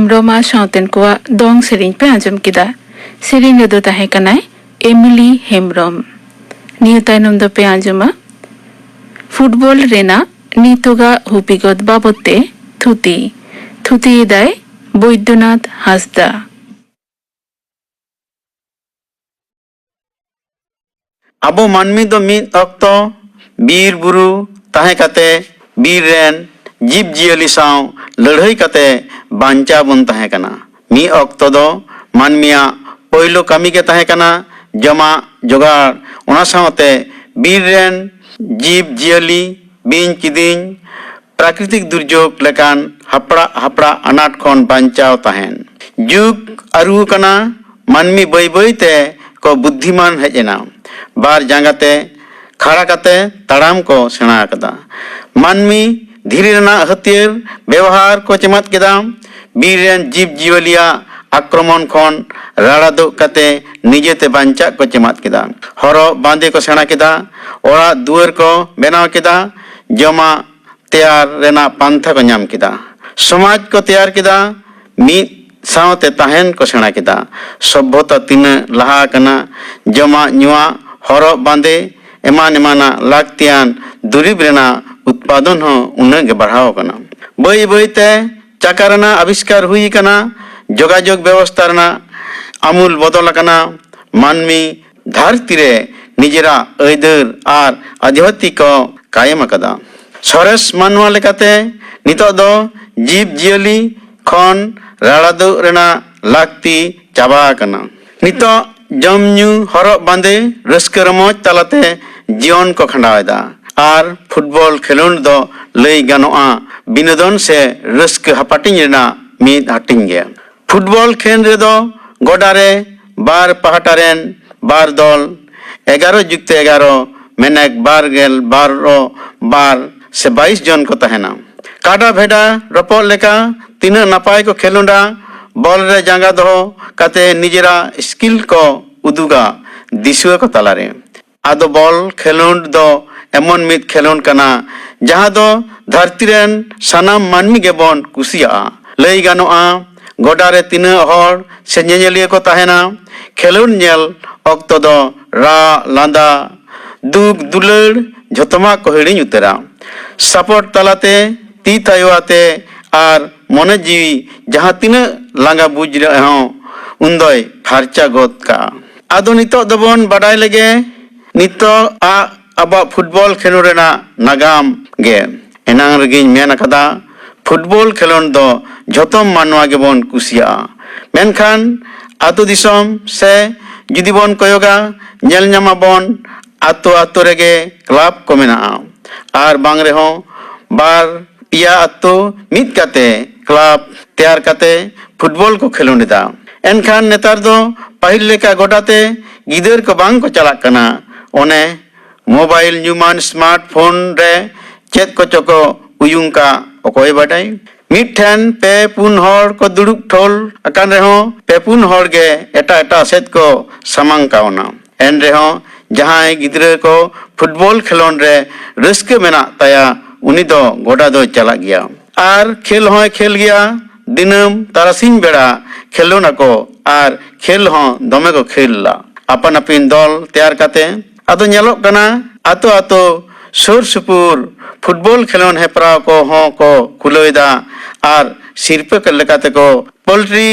ᱦᱮᱢᱵᱽᱨᱚᱢ ᱟᱨ ᱥᱟᱶᱛᱮᱱ ᱠᱚᱣᱟᱜ ᱫᱚᱝ ᱥᱮᱨᱮᱧ ᱯᱮ ᱟᱸᱡᱚᱢ ᱠᱮᱫᱟ᱾ ᱥᱮᱨᱮᱧ ᱨᱮᱫᱚ ᱛᱟᱦᱮᱸ ᱠᱟᱱᱟᱭ ᱮᱢᱤᱞᱤ ᱦᱮᱢᱵᱽᱨᱚᱢ᱾ ᱱᱤᱭᱟᱹ ᱛᱟᱭᱱᱚᱢ ᱫᱚᱯᱮ ᱟᱸᱡᱚᱢᱟ ᱯᱷᱩᱴᱵᱚᱞ ᱨᱮᱱᱟᱜ ᱱᱤᱛᱚᱜᱟᱜ ᱦᱩᱯᱤᱜᱚᱛ ᱵᱟᱵᱚᱛ ᱛᱮ ᱛᱷᱩᱛᱤ᱾ ᱛᱷᱩᱛᱤᱭᱮᱫᱟᱭ ᱵᱳᱭᱫᱚᱱᱟᱛᱷ ᱦᱟᱸᱥᱫᱟ᱾ ᱟᱵᱚ ᱢᱟᱹᱱᱢᱤ ᱫᱚ ᱢᱤᱫ ᱚᱠᱛᱚ ᱵᱤᱨ ᱵᱩᱨᱩ ᱛᱟᱦᱮᱸ ᱠᱟᱛᱮ ᱵᱤᱨ ᱨᱮᱱ ᱡᱤᱵᱽ ᱡᱤᱭᱟᱹᱞᱤ ᱥᱟᱶ ᱞᱟᱹᱲᱦᱟᱹᱭ ᱠᱟᱛᱮ ᱵᱟᱧᱪᱟᱣ ᱵᱚᱱ ᱛᱟᱦᱮᱸ ᱠᱟᱱᱟ᱾ ᱢᱤᱫ ᱚᱠᱛᱚ ᱫᱚ ᱢᱟᱹᱱᱢᱤᱭᱟᱜ ᱯᱳᱭᱞᱳ ᱠᱟᱹᱢᱤ ᱜᱮ ᱛᱟᱦᱮᱸ ᱠᱟᱱᱟ ᱡᱚᱢᱟᱜ ᱡᱚᱜᱟᱲ, ᱚᱱᱟ ᱥᱟᱶᱛᱮ ᱵᱤᱨ ᱨᱮᱱ ᱡᱤᱵᱽ ᱡᱤᱭᱟᱹᱞᱤ, ᱵᱤᱧ ᱠᱤᱫᱤᱧ, ᱯᱨᱟᱠᱨᱤᱛᱤᱠ ᱫᱩᱨᱡᱳᱜᱽ ᱞᱮᱠᱟᱱ ᱦᱟᱯᱲᱟᱜ ᱦᱟᱯᱲᱟᱜ ᱟᱱᱟᱴ ᱠᱷᱚᱱ ᱵᱟᱧᱪᱟᱣ ᱛᱟᱦᱮᱱ᱾ ᱡᱩᱜᱽ ᱟᱹᱨᱩ ᱟᱠᱟᱱᱟ, ᱢᱟᱹᱱᱢᱤ ᱵᱟᱹᱭ ᱵᱟᱹᱭ ᱛᱮ ᱠᱚ ᱵᱩᱫᱽᱫᱷᱤᱢᱟᱱ ᱦᱮᱡ ᱮᱱᱟ᱾ ᱵᱟᱨ ᱡᱟᱸᱜᱟ ᱛᱮ ᱠᱷᱟᱲᱟ ᱠᱟᱛᱮ ᱛᱟᱲᱟᱢ ᱠᱚ ᱥᱮᱬᱟ ᱟᱠᱟᱫᱟ᱾ ᱢᱟᱹᱱᱢᱤ ᱫᱷᱤᱨᱤ ᱨᱮᱱᱟᱜ ᱦᱟᱹᱛᱭᱟᱹᱨ ᱵᱮᱣᱦᱟᱨ ᱠᱚ ᱪᱮᱢᱟᱫ ᱠᱮᱫᱟ᱾ ᱵᱤᱨ ᱨᱮᱱ ᱡᱤᱵᱽ ᱡᱤᱭᱟᱹᱞᱤᱭᱟᱜ ᱟᱠᱨᱚᱢᱚᱱ ᱠᱷᱚᱱ ᱨᱟᱲᱟ ᱫᱩᱜ ᱠᱟᱛᱮ ᱱᱤᱡᱮᱛᱮ ᱵᱟᱧᱪᱟᱜ ᱠᱚ ᱪᱮᱢᱟᱫ ᱠᱮᱫᱟ᱾ ᱦᱚᱨᱚᱜ ᱵᱟᱸᱫᱮ ᱠᱚ ᱥᱮᱬᱟ ᱠᱮᱫᱟ᱾ ᱚᱲᱟᱜ ᱫᱩᱣᱟᱹᱨ ᱠᱚ ᱵᱮᱱᱟᱣ ᱠᱮᱫᱟ᱾ ᱡᱚᱢᱟᱜ ᱛᱮᱭᱟᱨ ᱨᱮᱱᱟᱜ ᱯᱟᱱᱛᱷᱟ ᱠᱚ ᱧᱟᱢ ᱠᱮᱫᱟ᱾ ᱥᱚᱢᱟᱡᱽ ᱠᱚ ᱛᱮᱭᱟᱨ ᱠᱮᱫᱟ᱾ ᱢᱤᱫ ᱥᱟᱶᱛᱮ ᱛᱟᱦᱮᱱ ᱠᱚ ᱥᱮᱬᱟ ᱠᱮᱫᱟ᱾ ᱥᱚᱵᱷᱚᱛᱟ ᱛᱤᱱᱟᱹᱜ ᱞᱟᱦᱟ ᱟᱠᱟᱱᱟ, ᱡᱚᱢᱟᱜ ᱧᱩᱣᱟᱜ, ᱦᱚᱨᱚᱜ ᱵᱟᱸᱫᱮ, ᱮᱢᱟᱱ ᱮᱢᱟᱱᱟᱜ ᱞᱟᱹᱠᱛᱤᱭᱟᱱ ᱫᱩᱨᱤᱵᱽ ᱨᱮᱱᱟᱜ ᱩᱛᱯᱟᱫᱚᱱ ᱦᱚᱸ ᱩᱱᱟᱹᱜ ᱜᱮ ᱵᱟᱲᱦᱟᱣ ᱟᱠᱟᱱᱟ᱾ ᱵᱟᱹᱭ ᱵᱟᱹᱭ ᱛᱮ ᱪᱟᱠᱟ ᱨᱮᱱᱟᱜ ᱟᱵᱤᱥᱠᱟᱨ ᱦᱩᱭ ᱟᱠᱟᱱᱟ᱾ ᱡᱳᱜᱟᱡᱳᱜᱽ ᱵᱮᱵᱚᱥᱛᱷᱟ ᱨᱮᱱᱟᱜ ᱟᱢᱩᱞ ᱵᱚᱫᱚᱞ ᱟᱠᱟᱱᱟ᱾ ᱢᱟᱹᱱᱢᱤ ᱫᱷᱟᱹᱨᱛᱤ ᱨᱮ ᱱᱤᱡᱮᱨᱟᱜ ᱟᱹᱭᱫᱟᱹᱨ ᱟᱨ ᱟᱫᱷᱤᱯᱚᱛᱛᱤ ᱠᱚ ᱠᱟᱭᱮᱢ ᱟᱠᱟᱫᱟ᱾ ᱥᱚᱨᱮᱥ ᱢᱟᱱᱣᱟ ᱞᱮᱠᱟᱛᱮ ᱱᱤᱛᱚᱜ ᱫᱚ ᱡᱤᱵᱽ ᱡᱤᱭᱟᱹᱞᱤ ᱠᱷᱚᱱ ᱨᱟᱲᱟ ᱫᱩᱜ ᱨᱮᱱᱟᱜ ᱞᱟᱹᱠᱛᱤ ᱪᱟᱵᱟ ᱟᱠᱟᱱᱟ᱾ ᱱᱤᱛᱚᱜ ᱡᱚᱢ ᱧᱩ, ᱦᱚᱨᱚᱜ ᱵᱟᱸᱫᱮ, ᱨᱟᱹᱥᱠᱟᱹ ᱨᱚᱢᱚᱡᱽ ᱛᱟᱞᱟᱛᱮ ᱡᱤᱭᱚᱱ ᱠᱚ ᱠᱷᱟᱸᱰᱟᱣ ᱮᱫᱟ᱾ ᱟᱨ ᱯᱷᱩᱴᱵᱚᱞ ᱠᱷᱮᱞᱳᱰ ᱫᱚ ᱞᱟᱹᱭ ᱜᱟᱱᱚᱜᱼᱟ ᱵᱤᱱᱳᱫᱚᱱ ᱥᱮ ᱨᱟᱹᱥᱠᱟᱹ ᱦᱟᱯᱟᱴᱤᱧ ᱨᱮᱱᱟᱜ ᱢᱤᱫ ᱦᱟᱹᱴᱤᱧ ᱜᱮ᱾ ᱯᱷᱩᱴᱵᱚᱞ ᱠᱷᱮᱞ ᱨᱮᱫᱚ ᱜᱚᱰᱟ ᱨᱮ ᱵᱟᱨ ᱯᱟᱦᱴᱟ ᱨᱮᱱ ᱵᱟᱨ ᱫᱚᱞ, ᱮᱜᱟᱨᱚ ᱡᱩᱠᱛᱚ ᱮᱜᱟᱨᱚ, ᱢᱮᱱᱮᱠ ᱵᱟᱨ ᱜᱮᱞ ᱵᱟᱨᱚ ᱵᱟᱨ ᱥᱮ ᱵᱟᱭᱤᱥ ᱡᱚᱱ ᱠᱚ ᱛᱟᱦᱮᱱᱟ᱾ ᱠᱟᱰᱟ ᱵᱷᱮᱰᱟ ᱨᱚᱯᱚᱜ ᱞᱮᱠᱟ ᱛᱤᱱᱟᱹᱜ ᱱᱟᱯᱟᱭ ᱠᱚ ᱠᱷᱮᱞᱳᱰᱟ, ᱵᱚᱞ ᱨᱮ ᱡᱟᱸᱜᱟ ᱫᱚᱦᱚ ᱠᱟᱛᱮ ᱱᱤᱡᱮᱨᱟᱜ ᱥᱠᱤᱞ ᱠᱚ ᱩᱫᱩᱜᱟ, ᱫᱤᱥᱩᱣᱟᱹ ᱠᱚ ᱛᱟᱞᱟᱨᱮ᱾ ᱟᱫᱚ ᱵᱚᱞ ᱠᱷᱮᱞᱳᱰ ᱫᱚ ᱮᱢᱚᱱ ᱢᱤᱫ ᱠᱷᱮᱞᱳᱰ ᱠᱟᱱᱟ, ᱡᱟᱦᱟᱸ ᱫᱚ ᱫᱷᱟᱹᱨᱛᱤ ᱨᱮᱱ ᱥᱟᱱᱟᱢ ᱢᱟᱹᱱᱢᱤ ᱜᱮᱵᱚᱱ ᱠᱩᱥᱤᱭᱟᱜᱼᱟ᱾ ᱞᱟᱹᱭ ᱜᱟᱱᱚᱜᱼᱟ, ᱜᱚᱰᱟ ᱨᱮ ᱛᱤᱱᱟᱹᱜ ᱦᱚᱲ ᱥᱮ ᱧᱮᱧᱮᱞᱤᱭᱟᱹ ᱠᱚ ᱛᱟᱦᱮᱱᱟ, ᱠᱷᱮᱞᱳᱰ ᱧᱮᱞ ᱚᱠᱛᱚ ᱫᱚ ᱨᱟᱜ, ᱞᱟᱸᱫᱟ, ᱫᱩᱠ, ᱫᱩᱞᱟᱹᱲ ᱡᱷᱚᱛᱚᱢᱟᱜ ᱠᱚ ᱦᱤᱲᱤᱧ ᱩᱛᱟᱹᱨᱟ᱾ ᱥᱟᱯᱚᱴ ᱛᱟᱞᱟᱛᱮ, ᱛᱤ ᱛᱷᱟᱭᱚ ᱟᱛᱮ ᱟᱨ ᱢᱚᱱᱮ ᱡᱤᱣᱤ ᱡᱟᱦᱟᱸ ᱛᱤᱱᱟᱹᱜ ᱞᱟᱸᱜᱟ ᱵᱩᱡᱽ ᱨᱮᱦᱚᱸ ᱩᱱᱫᱚᱭ ᱯᱷᱟᱨᱪᱟ ᱜᱚᱫ ᱠᱟᱜᱼᱟ᱾ ᱟᱫᱚ ᱱᱤᱛᱚᱜ ᱫᱚᱵᱚᱱ ᱵᱟᱰᱟᱭ ᱞᱮᱜᱮ ᱱᱤᱛᱚᱜ ᱟᱜ ᱟᱵᱚᱣᱟᱜ ᱯᱷᱩᱴᱵᱚᱞ ᱠᱷᱮᱞᱳᱰ ᱨᱮᱱᱟᱜ ᱱᱟᱜᱟᱢ ᱜᱮ᱾ ᱮᱱᱟᱝ ᱨᱮᱜᱮᱧ ᱢᱮᱱ ᱟᱠᱟᱫᱟ, ᱯᱷᱩᱴᱵᱚᱞ ᱠᱷᱮᱞᱳᱰ ᱫᱚ ᱡᱷᱚᱛᱚᱢ ᱢᱟᱱᱣᱟ ᱜᱮᱵᱚᱱ ᱠᱩᱥᱤᱭᱟᱜᱼᱟ᱾ ᱢᱮᱱᱠᱷᱟᱱ ᱟᱹᱛᱩ ᱫᱤᱥᱚᱢ ᱥᱮ ᱡᱩᱫᱤ ᱵᱚᱱ ᱠᱚᱭᱚᱜᱟ, ᱧᱮᱞ ᱧᱟᱢᱟᱵᱚᱱ ᱟᱛᱳ ᱟᱛᱳ ᱨᱮᱜᱮ ᱠᱞᱟᱵᱽ ᱠᱚ ᱢᱮᱱᱟᱜᱼᱟ᱾ ᱟᱨ ᱵᱟᱝ ᱨᱮᱦᱚᱸ ᱵᱟᱨ ᱯᱮᱭᱟ ᱟᱛᱳ ᱢᱤᱫ ᱠᱟᱛᱮ ᱠᱞᱟᱵᱽ ᱛᱮᱭᱟᱨ ᱠᱟᱛᱮ ᱯᱷᱩᱴᱵᱚᱞ ᱠᱚ ᱠᱷᱮᱞᱳᱰ ᱮᱫᱟ᱾ ᱮᱱᱠᱷᱟᱱ ᱱᱮᱛᱟᱨ ᱫᱚ ᱯᱟᱹᱦᱤᱞ ᱞᱮᱠᱟ ᱜᱚᱰᱟ ᱛᱮ ᱜᱤᱫᱟᱹᱨ ᱠᱚ ᱵᱟᱝ ᱠᱚ ᱪᱟᱞᱟᱜ ᱠᱟᱱᱟ᱾ ᱚᱱᱮ ᱢᱳᱵᱟᱭᱤᱞ ᱧᱩᱢᱟᱱ ᱥᱢᱟᱨᱴ ᱯᱷᱳᱱ ᱨᱮ ᱪᱮᱫ ᱠᱚᱪᱚ ᱠᱚ ᱩᱭᱩᱝ ᱠᱟᱜ, ᱚᱠᱚᱭ ᱵᱟᱰᱟᱭ? ᱢᱤᱫᱴᱷᱮᱱ ᱯᱮ ᱯᱩᱱ ᱦᱚᱲ ᱠᱚ ᱫᱩᱲᱩᱵ ᱴᱷᱚᱞ ᱟᱠᱟᱱ ᱨᱮᱦᱚᱸ, ᱯᱮ ᱯᱩᱱ ᱦᱚᱲ ᱜᱮ ᱮᱴᱟᱜ ᱮᱴᱟᱜ ᱥᱮᱫ ᱠᱚ ᱥᱟᱢᱟᱝ ᱠᱟᱣᱱᱟ᱾ ᱮᱱ ᱨᱮᱦᱚᱸ ᱡᱟᱦᱟᱸᱭ ᱜᱤᱫᱽᱨᱟᱹ ᱠᱚ ᱯᱷᱩᱴᱵᱚᱞ ᱠᱷᱮᱞᱳᱰ ᱨᱮ ᱨᱟᱹᱥᱠᱟᱹ ᱢᱮᱱᱟᱜ ᱛᱟᱭᱟ, ᱩᱱᱤ ᱫᱚ ᱜᱚᱰᱟ ᱫᱚᱭ ᱪᱟᱞᱟᱜ ᱜᱮᱭᱟ᱾ ᱟᱨ ᱠᱷᱮᱞ ᱦᱚᱸᱭ ᱠᱷᱮᱞ ᱜᱮᱭᱟ᱾ ᱫᱤᱱᱟᱹᱢ ᱛᱟᱨᱟᱥᱤᱧ ᱵᱮᱲᱟ ᱠᱷᱮᱞᱳᱰ ᱟᱠᱚ ᱟᱨ ᱠᱷᱮᱞ ᱦᱚᱸ ᱫᱚᱢᱮ ᱠᱚ ᱠᱷᱮᱞᱟ᱾ ᱟᱯᱟᱱ ᱟᱹᱯᱤᱱ ᱫᱚᱞ ᱛᱮᱭᱟᱨ ᱠᱟᱛᱮ᱾ ᱟᱫᱚ ᱧᱮᱞᱚᱜ ᱠᱟᱱᱟ, ᱟᱛᱳ ᱟᱛᱳ ᱥᱩᱨ ᱥᱩᱯᱩᱨ ᱯᱷᱩᱴᱵᱚᱞ ᱠᱷᱮᱞᱳᱰ ᱦᱮᱯᱨᱟᱣ ᱠᱚᱦᱚᱸ ᱠᱚ ᱠᱷᱩᱞᱟᱹᱣ ᱮᱫᱟ ᱟᱨ ᱥᱤᱨᱯᱟᱹ ᱞᱮᱠᱟ ᱛᱮᱠᱚ ᱯᱳᱞᱴᱨᱤ,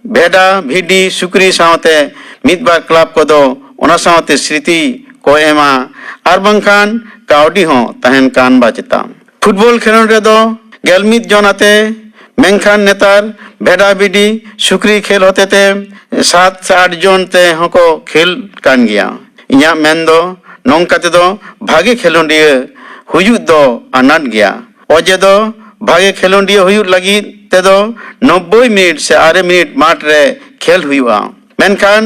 ᱵᱷᱮᱰᱟ, ᱵᱷᱤᱰᱤ, ᱥᱩᱠᱨᱤ ᱥᱟᱶᱛᱮ ᱢᱤᱫ ᱵᱟᱨ ᱠᱞᱟᱵᱽ ᱠᱚᱫᱚ ᱚᱱᱟ ᱥᱟᱶᱛᱮ ᱥᱨᱤᱛᱤ ᱠᱚ ᱮᱢᱟ ᱟᱨ ᱵᱟᱝᱠᱷᱟᱱ ᱠᱟᱹᱣᱰᱤ ᱦᱚᱸ ᱛᱟᱦᱮᱱ ᱠᱟᱱ ᱵᱟ ᱪᱮᱛᱟᱱ᱾ ᱯᱷᱩᱴᱵᱚᱞ ᱠᱷᱮᱞᱳᱰ ᱨᱮᱫᱚ ᱜᱮᱞ ᱢᱤᱫ ᱡᱚᱱ ᱟᱛᱮ, ᱢᱮᱱᱠᱷᱟᱱ ᱱᱮᱛᱟᱨ ᱵᱷᱮᱰᱟ ᱵᱷᱤᱰᱤ ᱥᱩᱠᱨᱤ ᱠᱷᱮᱞ ᱦᱚᱛᱮᱛᱮ ᱥᱟᱛ ᱥᱮ ᱟᱴ ᱡᱚᱱ ᱛᱮ ᱦᱚᱸᱠᱚ ᱠᱷᱮᱞ ᱠᱟᱱ ᱜᱮᱭᱟ᱾ ᱤᱧᱟᱹᱜ ᱢᱮᱱ ᱫᱚ ᱱᱚᱝᱠᱟ ᱛᱮᱫᱚ ᱵᱷᱟᱜᱮ ᱠᱷᱮᱞᱳᱰᱤᱭᱟᱹ ᱦᱩᱭᱩᱜ ᱫᱚ ᱟᱱᱟᱴ ᱜᱮᱭᱟ᱾ ᱚᱡᱮ ᱫᱚ ᱵᱷᱟᱜᱮ ᱠᱷᱮᱞᱳᱰᱤᱭᱟᱹ ᱦᱩᱭᱩᱜ ᱞᱟᱹᱜᱤᱫ ᱛᱮᱫᱚ ᱱᱚᱵᱵᱳᱭ ᱢᱤᱱᱤᱴ ᱥᱮ ᱟᱨᱮ ᱢᱤᱱᱤᱴ ᱢᱟᱴᱷ ᱨᱮ ᱠᱷᱮᱞ ᱦᱩᱭᱩᱜᱼᱟ᱾ ᱢᱮᱱᱠᱷᱟᱱ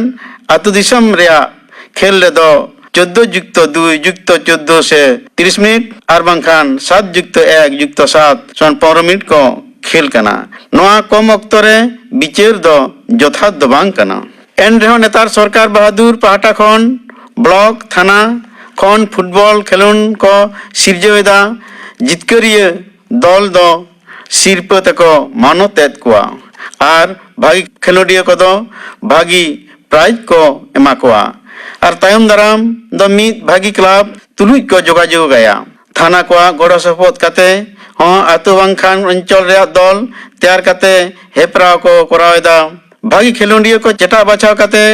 ᱟᱹᱛᱩ ᱫᱤᱥᱚᱢ ᱨᱮᱭᱟᱜ ᱠᱷᱮᱞ ᱨᱮᱫᱚ ᱪᱳᱫᱽᱫᱳ ᱡᱩᱠᱛᱚ ᱫᱩᱭ ᱡᱩᱠᱛᱚ ᱪᱳᱫᱽᱫᱳ ᱥᱮ ᱛᱤᱨᱤᱥ ᱢᱤᱱᱤᱴ ᱟᱨ ᱵᱟᱝᱠᱷᱟᱱ ᱥᱟᱛ ᱡᱩᱠᱛᱚ ᱮᱠ ᱡᱩᱠᱛᱚ ᱥᱟᱛ ᱥᱚᱱ ᱯᱚᱱᱨᱚ ᱢᱤᱱᱤᱴ ᱠᱚ ᱠᱷᱮᱞ ᱠᱟᱱᱟ᱾ ᱱᱚᱣᱟ ᱠᱚᱢ ᱚᱠᱛᱚ ᱨᱮ ᱵᱤᱪᱟᱹᱨ ᱫᱚ ᱡᱚᱛᱷᱟᱛ ᱫᱚ ᱵᱟᱝ ᱠᱟᱱᱟ᱾ ᱮᱱ ᱨᱮᱦᱚᱸ ᱱᱮᱛᱟᱨ ᱥᱚᱨᱠᱟᱨ ᱵᱟᱦᱟᱫᱩᱨ ᱯᱟᱦᱴᱟ ᱠᱷᱚᱱ ᱵᱞᱚᱠ, ᱛᱷᱟᱱᱟ ᱠᱷᱚᱱ ᱯᱷᱩᱴᱵᱚᱞ ᱠᱷᱮᱞᱳᱰ ᱠᱚ ᱥᱤᱨᱡᱟᱹᱣ ᱮᱫᱟ᱾ ᱡᱤᱛᱠᱟᱹᱨᱤᱭᱟᱹ ᱫᱚᱞ ᱫᱚ ᱥᱤᱨᱯᱟᱹ ᱛᱮᱠᱚ ᱢᱟᱱᱚᱛ ᱮᱫ ᱠᱚᱣᱟ᱾ ᱟᱨ ᱵᱷᱟᱹᱜᱤ ᱠᱷᱮᱞᱳᱰᱤᱭᱟᱹ ᱠᱚᱫᱚ ᱵᱷᱟᱹᱜᱤ ᱯᱨᱟᱭᱤᱡᱽ ᱠᱚ ᱮᱢᱟ ᱠᱚᱣᱟ᱾ ᱟᱨ ᱛᱟᱭᱚᱢ ᱫᱟᱨᱟᱢ ᱫᱚ ᱢᱤᱫ ᱵᱷᱟᱹᱜᱤ ᱠᱞᱟᱵᱽ ᱛᱩᱞᱩᱡ ᱠᱚ ᱡᱳᱜᱟᱡᱳᱜᱽ ᱟᱭᱟ᱾ ᱛᱷᱟᱱᱟ ᱠᱚᱣᱟᱜ ᱜᱚᱲᱚ ᱥᱚᱯᱚᱦᱚᱫ ᱠᱟᱛᱮ ᱦᱚᱸ ᱟᱹᱛᱩ ᱵᱟᱝᱠᱷᱟᱱ ᱚᱧᱪᱚᱞ ᱨᱮᱭᱟᱜ ᱫᱚᱞ ᱛᱮᱭᱟᱨ ᱠᱟᱛᱮ ᱦᱮᱯᱨᱟᱣ ᱠᱚ ᱠᱚᱨᱟᱣ ᱮᱫᱟ᱾ ᱵᱷᱟᱹᱜᱤ ᱠᱷᱮᱞᱳᱰᱤᱭᱟᱹ ᱠᱚ ᱪᱮᱴᱟᱜ ᱵᱟᱪᱷᱟᱣ ᱠᱟᱛᱮ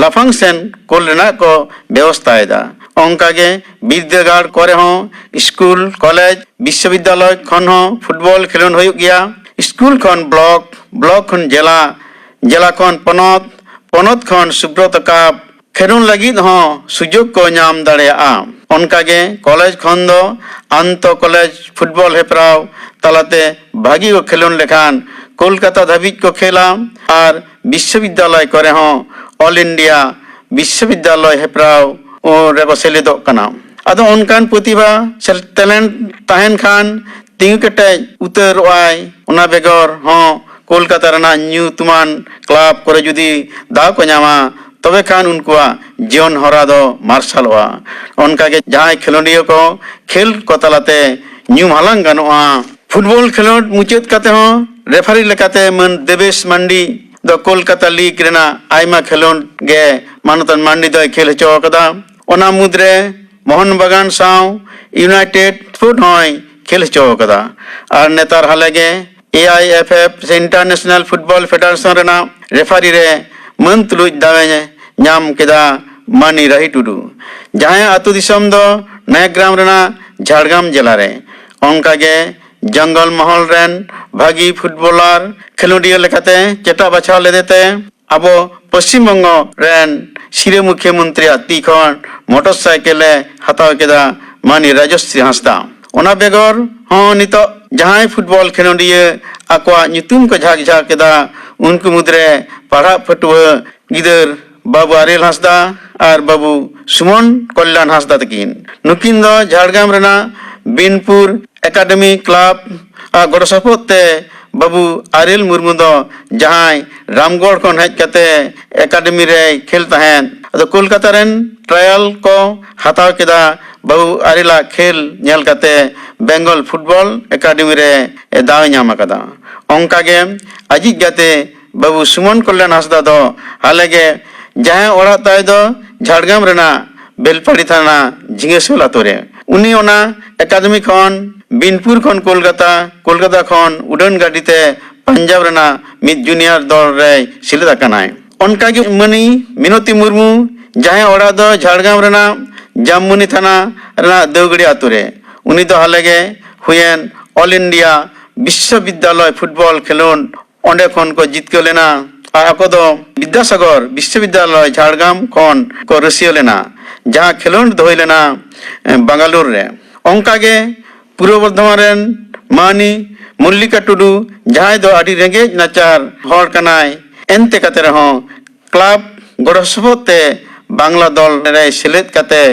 ᱞᱟᱯᱷᱟᱝ ᱥᱮᱱ ᱠᱩᱞ ᱨᱮᱱᱟᱜ ᱠᱚ ᱵᱮᱵᱚᱥᱛᱷᱟ ᱮᱫᱟ᱾ ᱚᱱᱠᱟᱜᱮ ᱵᱤᱨᱫᱟᱹᱜᱟᱲ ᱠᱚᱨᱮ ᱦᱚᱸ, ᱥᱠᱩᱞ, ᱠᱚᱞᱮᱡᱽ, ᱵᱤᱥᱥᱚᱵᱤᱫᱽᱫᱟᱞᱚᱭ ᱠᱷᱚᱱ ᱦᱚᱸ ᱯᱷᱩᱴᱵᱚᱞ ᱠᱷᱮᱞᱳᱰ ᱦᱩᱭᱩᱜ ᱜᱮᱭᱟ᱾ ᱥᱠᱩᱞ ᱠᱷᱚᱱ ᱵᱞᱚᱠ, ᱵᱞᱚᱠ ᱠᱷᱚᱱ ᱡᱮᱞᱟ, ᱡᱮᱞᱟ ᱠᱷᱚᱱ ᱯᱚᱱᱚᱛ, ᱯᱚᱱᱚᱛ ᱠᱷᱚᱱ ᱥᱩᱵᱨᱚᱛ ᱠᱟᱯ ᱠᱷᱮᱞᱳᱰ ᱞᱟᱹᱜᱤᱫ ᱦᱚᱸ ᱥᱩᱡᱳᱜᱽ ᱠᱚ ᱧᱟᱢ ᱫᱟᱲᱮᱭᱟᱜᱼᱟ᱾ ᱚᱱᱠᱟᱜᱮ ᱠᱚᱞᱮᱡᱽ ᱠᱷᱚᱱ ᱫᱚ ᱟᱱᱛᱚ ᱠᱚᱞᱮᱡᱽ ᱯᱷᱩᱴᱵᱚᱞ ᱦᱮᱯᱨᱟᱣ ᱛᱟᱞᱟᱛᱮ ᱵᱷᱟᱹᱜᱤ ᱠᱚ ᱠᱷᱮᱞᱳᱰ ᱞᱮᱠᱷᱟᱱ ᱠᱳᱞᱠᱟᱛᱟ ᱫᱷᱟᱹᱵᱤᱡ ᱠᱚ ᱠᱷᱮᱞᱟ ᱟᱨ ᱵᱤᱥᱥᱚᱵᱤᱫᱽᱫᱟᱞᱚᱭ ᱠᱚᱨᱮ ᱦᱚᱸ ᱚᱞ ᱤᱱᱰᱤᱭᱟ ᱵᱤᱥᱥᱚᱵᱤᱫᱽᱫᱟᱞᱚᱭ ᱦᱮᱯᱨᱟᱣ ᱨᱮᱠᱚ ᱥᱮᱞᱮᱫᱚᱜ ᱠᱟᱱᱟ᱾ ᱟᱫᱚ ᱚᱱᱠᱟᱱ ᱯᱨᱚᱛᱤᱵᱷᱟ ᱥᱮ ᱴᱮᱞᱮᱱᱴ ᱛᱟᱦᱮᱱ ᱠᱷᱟᱱ ᱛᱤᱸᱜᱩ ᱠᱮᱴᱮᱡ ᱩᱛᱟᱹᱨᱚᱜᱼᱟᱭ᱾ ᱚᱱᱟ ᱵᱮᱜᱚᱨ ᱦᱚᱸ ᱠᱳᱞᱠᱟᱛᱟ ᱨᱮᱱᱟᱜ ᱧᱩᱛᱩᱢᱟᱱ ᱠᱞᱟᱵᱽ ᱠᱚᱨᱮ ᱡᱩᱫᱤ ᱫᱟᱣ ᱠᱚ ᱧᱟᱢᱟ, ᱛᱚᱵᱮ ᱠᱷᱟᱱ ᱩᱱᱠᱩᱣᱟᱜ ᱡᱤᱭᱚᱱ ᱦᱚᱨᱟ ᱫᱚ ᱢᱟᱨᱥᱟᱞᱚᱜᱼᱟ᱾ ᱚᱱᱠᱟᱜᱮ ᱡᱟᱦᱟᱸᱭ ᱠᱷᱮᱞᱳᱰᱤᱭᱟᱹ ᱠᱚ ᱠᱷᱮᱞ ᱠᱚ ᱛᱟᱞᱟᱛᱮ ᱧᱩᱢ ᱦᱟᱞᱟᱝ ᱜᱟᱱᱚᱜᱼᱟ᱾ ᱯᱷᱩᱴᱵᱚᱞ ᱠᱷᱮᱞᱳᱰ ᱢᱩᱪᱟᱹᱫ ᱠᱟᱛᱮ ᱦᱚᱸ ᱨᱮᱯᱷᱟᱨᱤ ᱞᱮᱠᱟᱛᱮ ᱢᱟᱹᱱ ᱫᱮᱵᱮᱥ ᱢᱟᱱᱰᱤ ᱫᱚ ᱠᱳᱞᱠᱟᱛᱟ ᱞᱤᱜᱽ ᱨᱮᱱᱟᱜ ᱟᱭᱢᱟ ᱠᱷᱮᱞᱳᱰ ᱜᱮ ᱢᱟᱱᱚᱛᱟᱱ ᱢᱟᱱᱰᱤ ᱫᱚᱭ ᱠᱷᱮᱞ ᱦᱚᱪᱚ ᱟᱠᱟᱫᱟ᱾ ᱚᱱᱟ ᱢᱩᱫᱽᱨᱮ ᱢᱳᱦᱚᱱ ᱵᱟᱜᱟᱱ ᱥᱟᱶ ᱤᱭᱩᱱᱟᱭᱴᱮᱰ ᱥᱯᱳᱨᱴ ᱦᱚᱸᱭ ᱠᱷᱮᱞ ᱦᱚᱪᱚ ᱟᱠᱟᱫᱟ᱾ ᱟᱨ ᱱᱮᱛᱟᱨ ᱦᱟᱞᱮ ᱜᱮ ᱮ ᱟᱭ ᱮᱯᱷ ᱮᱯᱷ ᱥᱮ ᱤᱱᱴᱟᱨᱱᱮᱥᱱᱟᱞ ᱯᱷᱩᱴᱵᱚᱞ ᱯᱷᱮᱰᱟᱨᱮᱥᱚᱱ ᱨᱮᱱᱟᱜ ᱨᱮᱯᱷᱟᱨᱤ ᱨᱮ ᱢᱟᱹᱱ ᱛᱩᱞᱩᱡ ᱫᱟᱣᱮ ᱧᱟᱢ ᱠᱮᱫᱟ ᱢᱟᱹᱱᱤ ᱨᱟᱦᱤ ᱴᱩᱰᱩ, ᱡᱟᱦᱟᱸᱭᱟᱜ ᱟᱹᱛᱩ ᱫᱤᱥᱚᱢ ᱫᱚ ᱱᱚᱭᱟᱜᱨᱟᱢ ᱨᱮᱱᱟᱜ ᱡᱷᱟᱲᱜᱨᱟᱢ ᱡᱮᱞᱟ ᱨᱮ᱾ ᱚᱱᱠᱟᱜᱮ ᱡᱚᱝᱜᱚᱞ ᱢᱚᱦᱚᱞ ᱨᱮᱱ ᱵᱷᱟᱹᱜᱤ ᱯᱷᱩᱴᱵᱚᱞᱟᱨ ᱠᱷᱮᱞᱳᱰᱤᱭᱟᱹ ᱞᱮᱠᱟᱛᱮ ᱪᱮᱴᱟᱜ ᱵᱟᱪᱷᱟᱣ ᱞᱮᱫᱮᱛᱮ ᱟᱵᱚ ᱯᱚᱥᱪᱤᱢ ᱵᱚᱝᱜᱚ ᱨᱮᱱ ᱥᱤᱨᱟᱹ ᱢᱩᱠᱷᱭᱟᱹ ᱢᱚᱱᱛᱨᱤᱭᱟᱜ ᱛᱤ ᱠᱷᱚᱱ ᱢᱚᱴᱚᱨ ᱥᱟᱭᱠᱮᱞ ᱮ ᱦᱟᱛᱟᱣ ᱠᱮᱫᱟ ᱢᱟᱹᱱᱤ ᱨᱟᱡᱚᱥᱨᱤ ᱦᱟᱸᱥᱫᱟ᱾ ᱚᱱᱟ ᱵᱮᱜᱚᱨ ᱦᱚᱸ ᱱᱤᱛᱚᱜ ᱡᱟᱦᱟᱸᱭ ᱯᱷᱩᱴᱵᱚᱞ ᱠᱷᱮᱞᱳᱰᱤᱭᱟᱹ ᱟᱠᱚᱣᱟᱜ ᱧᱩᱛᱩᱢ ᱠᱚ ᱡᱷᱟᱠ ᱡᱷᱟᱠ ᱠᱮᱫᱟ, ᱩᱱᱠᱩ ᱢᱩᱫᱽᱨᱮ ᱯᱟᱲᱦᱟᱜ ᱯᱟᱹᱴᱷᱩᱣᱟᱹ ᱜᱤᱫᱟᱹᱨ ᱵᱟᱹᱵᱩ ᱟᱨᱮᱞ ᱦᱟᱸᱥᱫᱟ ᱟᱨ ᱵᱟᱹᱵᱩ ᱥᱩᱢᱚᱱ ᱠᱚᱞᱭᱟᱱ ᱦᱟᱸᱥᱫᱟ ᱛᱟᱹᱠᱤᱱ᱾ ᱱᱩᱠᱤᱱ ᱫᱚ ᱡᱷᱟᱲᱜᱨᱟᱢ ᱨᱮᱱᱟᱜ ᱵᱤᱱᱯᱩᱨ ᱮᱠᱟᱰᱮᱢᱤ ᱠᱞᱟᱵᱽ ᱟᱜ ᱜᱚᱲᱚ ᱥᱚᱯᱚᱦᱚᱫ ᱛᱮ ᱵᱟᱹᱵᱩ ᱟᱨᱮᱞ ᱢᱩᱨᱢᱩ ᱫᱚ ᱡᱟᱦᱟᱸᱭ ᱨᱟᱢᱜᱚᱲ ᱠᱷᱚᱱ ᱦᱮᱡ ᱠᱟᱛᱮ ᱮᱠᱟᱰᱮᱢᱤ ᱨᱮᱭ ᱠᱷᱮᱞ ᱛᱟᱦᱮᱸᱫ, ᱟᱫᱚ ᱠᱳᱞᱠᱟᱛᱟ ᱨᱮᱱ ᱴᱨᱟᱭᱟᱞ ᱠᱚ ᱦᱟᱛᱟᱣ ᱠᱮᱫᱟ᱾ ᱵᱟᱹᱵᱩ ᱟᱨᱮᱞᱟᱜ ᱠᱷᱮᱞ ᱧᱮᱞ ᱠᱟᱛᱮ ᱵᱮᱝᱜᱚᱞ ᱯᱷᱩᱴᱵᱚᱞ ᱮᱠᱟᱰᱮᱢᱤ ᱨᱮ ᱫᱟᱣ ᱮ ᱧᱟᱢ ᱟᱠᱟᱫᱟ᱾ ᱚᱱᱠᱟᱜᱮ ᱟᱡᱤᱡ ᱜᱟᱛᱮ ᱵᱟᱹᱵᱩ ᱥᱩᱢᱚᱱ ᱠᱚᱞᱭᱟᱱ ᱦᱟᱸᱥᱫᱟ ᱫᱚ ᱦᱟᱞᱮᱜᱮ ᱡᱟᱦᱟᱸᱭ ᱚᱲᱟᱜ ᱛᱟᱭ ᱫᱚ ᱡᱷᱟᱲᱜᱨᱟᱢ ᱨᱮᱱᱟᱜ ᱵᱮᱞᱯᱟᱦᱟᱲᱤ ᱛᱷᱟᱱᱟ ᱡᱷᱤᱸᱜᱟᱹᱥᱳᱞ ᱟᱛᱳ ᱨᱮ᱾ ᱩᱱᱤ ᱚᱱᱟ ᱮᱠᱟᱰᱮᱢᱤ ᱠᱷᱚᱱ ᱵᱤᱱᱯᱩᱨ ᱠᱷᱚᱱ ᱠᱳᱞᱠᱟᱛᱟ, ᱠᱳᱞᱠᱟᱛᱟ ᱠᱷᱚᱱ ᱩᱰᱟᱹᱱ ᱜᱟᱹᱰᱤ ᱛᱮ ᱯᱟᱧᱡᱟᱵᱽ ᱨᱮᱱᱟᱜ ᱢᱤᱫ ᱡᱩᱱᱤᱭᱟᱨ ᱫᱚᱞ ᱨᱮᱭ ᱥᱮᱞᱮᱫ ᱟᱠᱟᱱᱟᱭ᱾ ᱚᱱᱠᱟᱜᱮ ᱢᱟᱹᱱᱤ ᱢᱤᱱᱚᱛᱤ ᱢᱩᱨᱢᱩ, ᱡᱟᱦᱟᱸᱭ ᱚᱲᱟᱜ ᱫᱚ ᱡᱷᱟᱲᱜᱨᱟᱢ ᱨᱮᱱᱟᱜ ᱡᱟᱢᱢᱩᱱᱤ ᱛᱷᱟᱱᱟ ᱨᱮᱱᱟᱜ ᱫᱟᱹᱣᱜᱟᱹᱲᱤ ᱟᱛᱳ ᱨᱮ᱾ ᱩᱱᱤ ᱫᱚ ᱦᱟᱞᱮᱜᱮ ᱦᱩᱭᱮᱱ ᱚᱞ ᱤᱱᱰᱤᱭᱟ ᱵᱤᱥᱥᱚᱵᱤᱫᱽᱫᱟᱞᱚᱭ ᱯᱷᱩᱴᱵᱚᱞ ᱠᱷᱮᱞᱳᱸᱰ ᱚᱸᱰᱮ ᱠᱷᱚᱱ ᱠᱚ ᱡᱤᱛᱠᱟᱹᱣ ᱞᱮᱱᱟ᱾ ᱟᱨ ᱟᱠᱚ ᱫᱚ ᱵᱤᱫᱽᱫᱟᱥᱟᱜᱚᱨ ᱵᱤᱥᱥᱚᱵᱤᱫᱽᱫᱟᱞᱚᱭ ᱡᱷᱟᱲᱜᱨᱟᱢ ᱠᱷᱚᱱ ᱠᱚ ᱨᱟᱹᱥᱤᱭᱟᱹ ᱞᱮᱱᱟ, ᱡᱟᱦᱟᱸ ᱠᱷᱮᱞᱳᱸᱰ ᱫᱚ ᱦᱩᱭ ᱞᱮᱱᱟ, ᱮ, ᱵᱟᱝᱜᱟᱞᱳᱨ ᱨᱮ᱾ ᱚᱱᱠᱟᱜᱮ ᱯᱩᱨᱵᱚ ᱵᱚᱨᱫᱷᱚᱢᱟᱱ ᱨᱮᱱ ᱢᱟᱹᱱᱤ ᱢᱚᱞᱞᱤᱠᱟ ᱴᱩᱰᱩ, ᱡᱟᱦᱟᱸᱭ ᱫᱚ ᱟᱹᱰᱤ ᱨᱮᱸᱜᱮᱡ ᱱᱟᱪᱟᱨ ᱦᱚᱲ ᱠᱟᱱᱟᱭ, ᱮᱱᱛᱮ ᱠᱟᱛᱮ ᱨᱮᱦᱚᱸ ᱠᱞᱟᱵᱽ ᱜᱚᱲᱚ ᱥᱚᱯᱚᱦᱚᱫ ᱛᱮ ᱵᱟᱝᱞᱟ ᱫᱚᱞ ᱨᱮᱭ ᱥᱮᱞᱮᱫ ᱠᱟᱛᱮ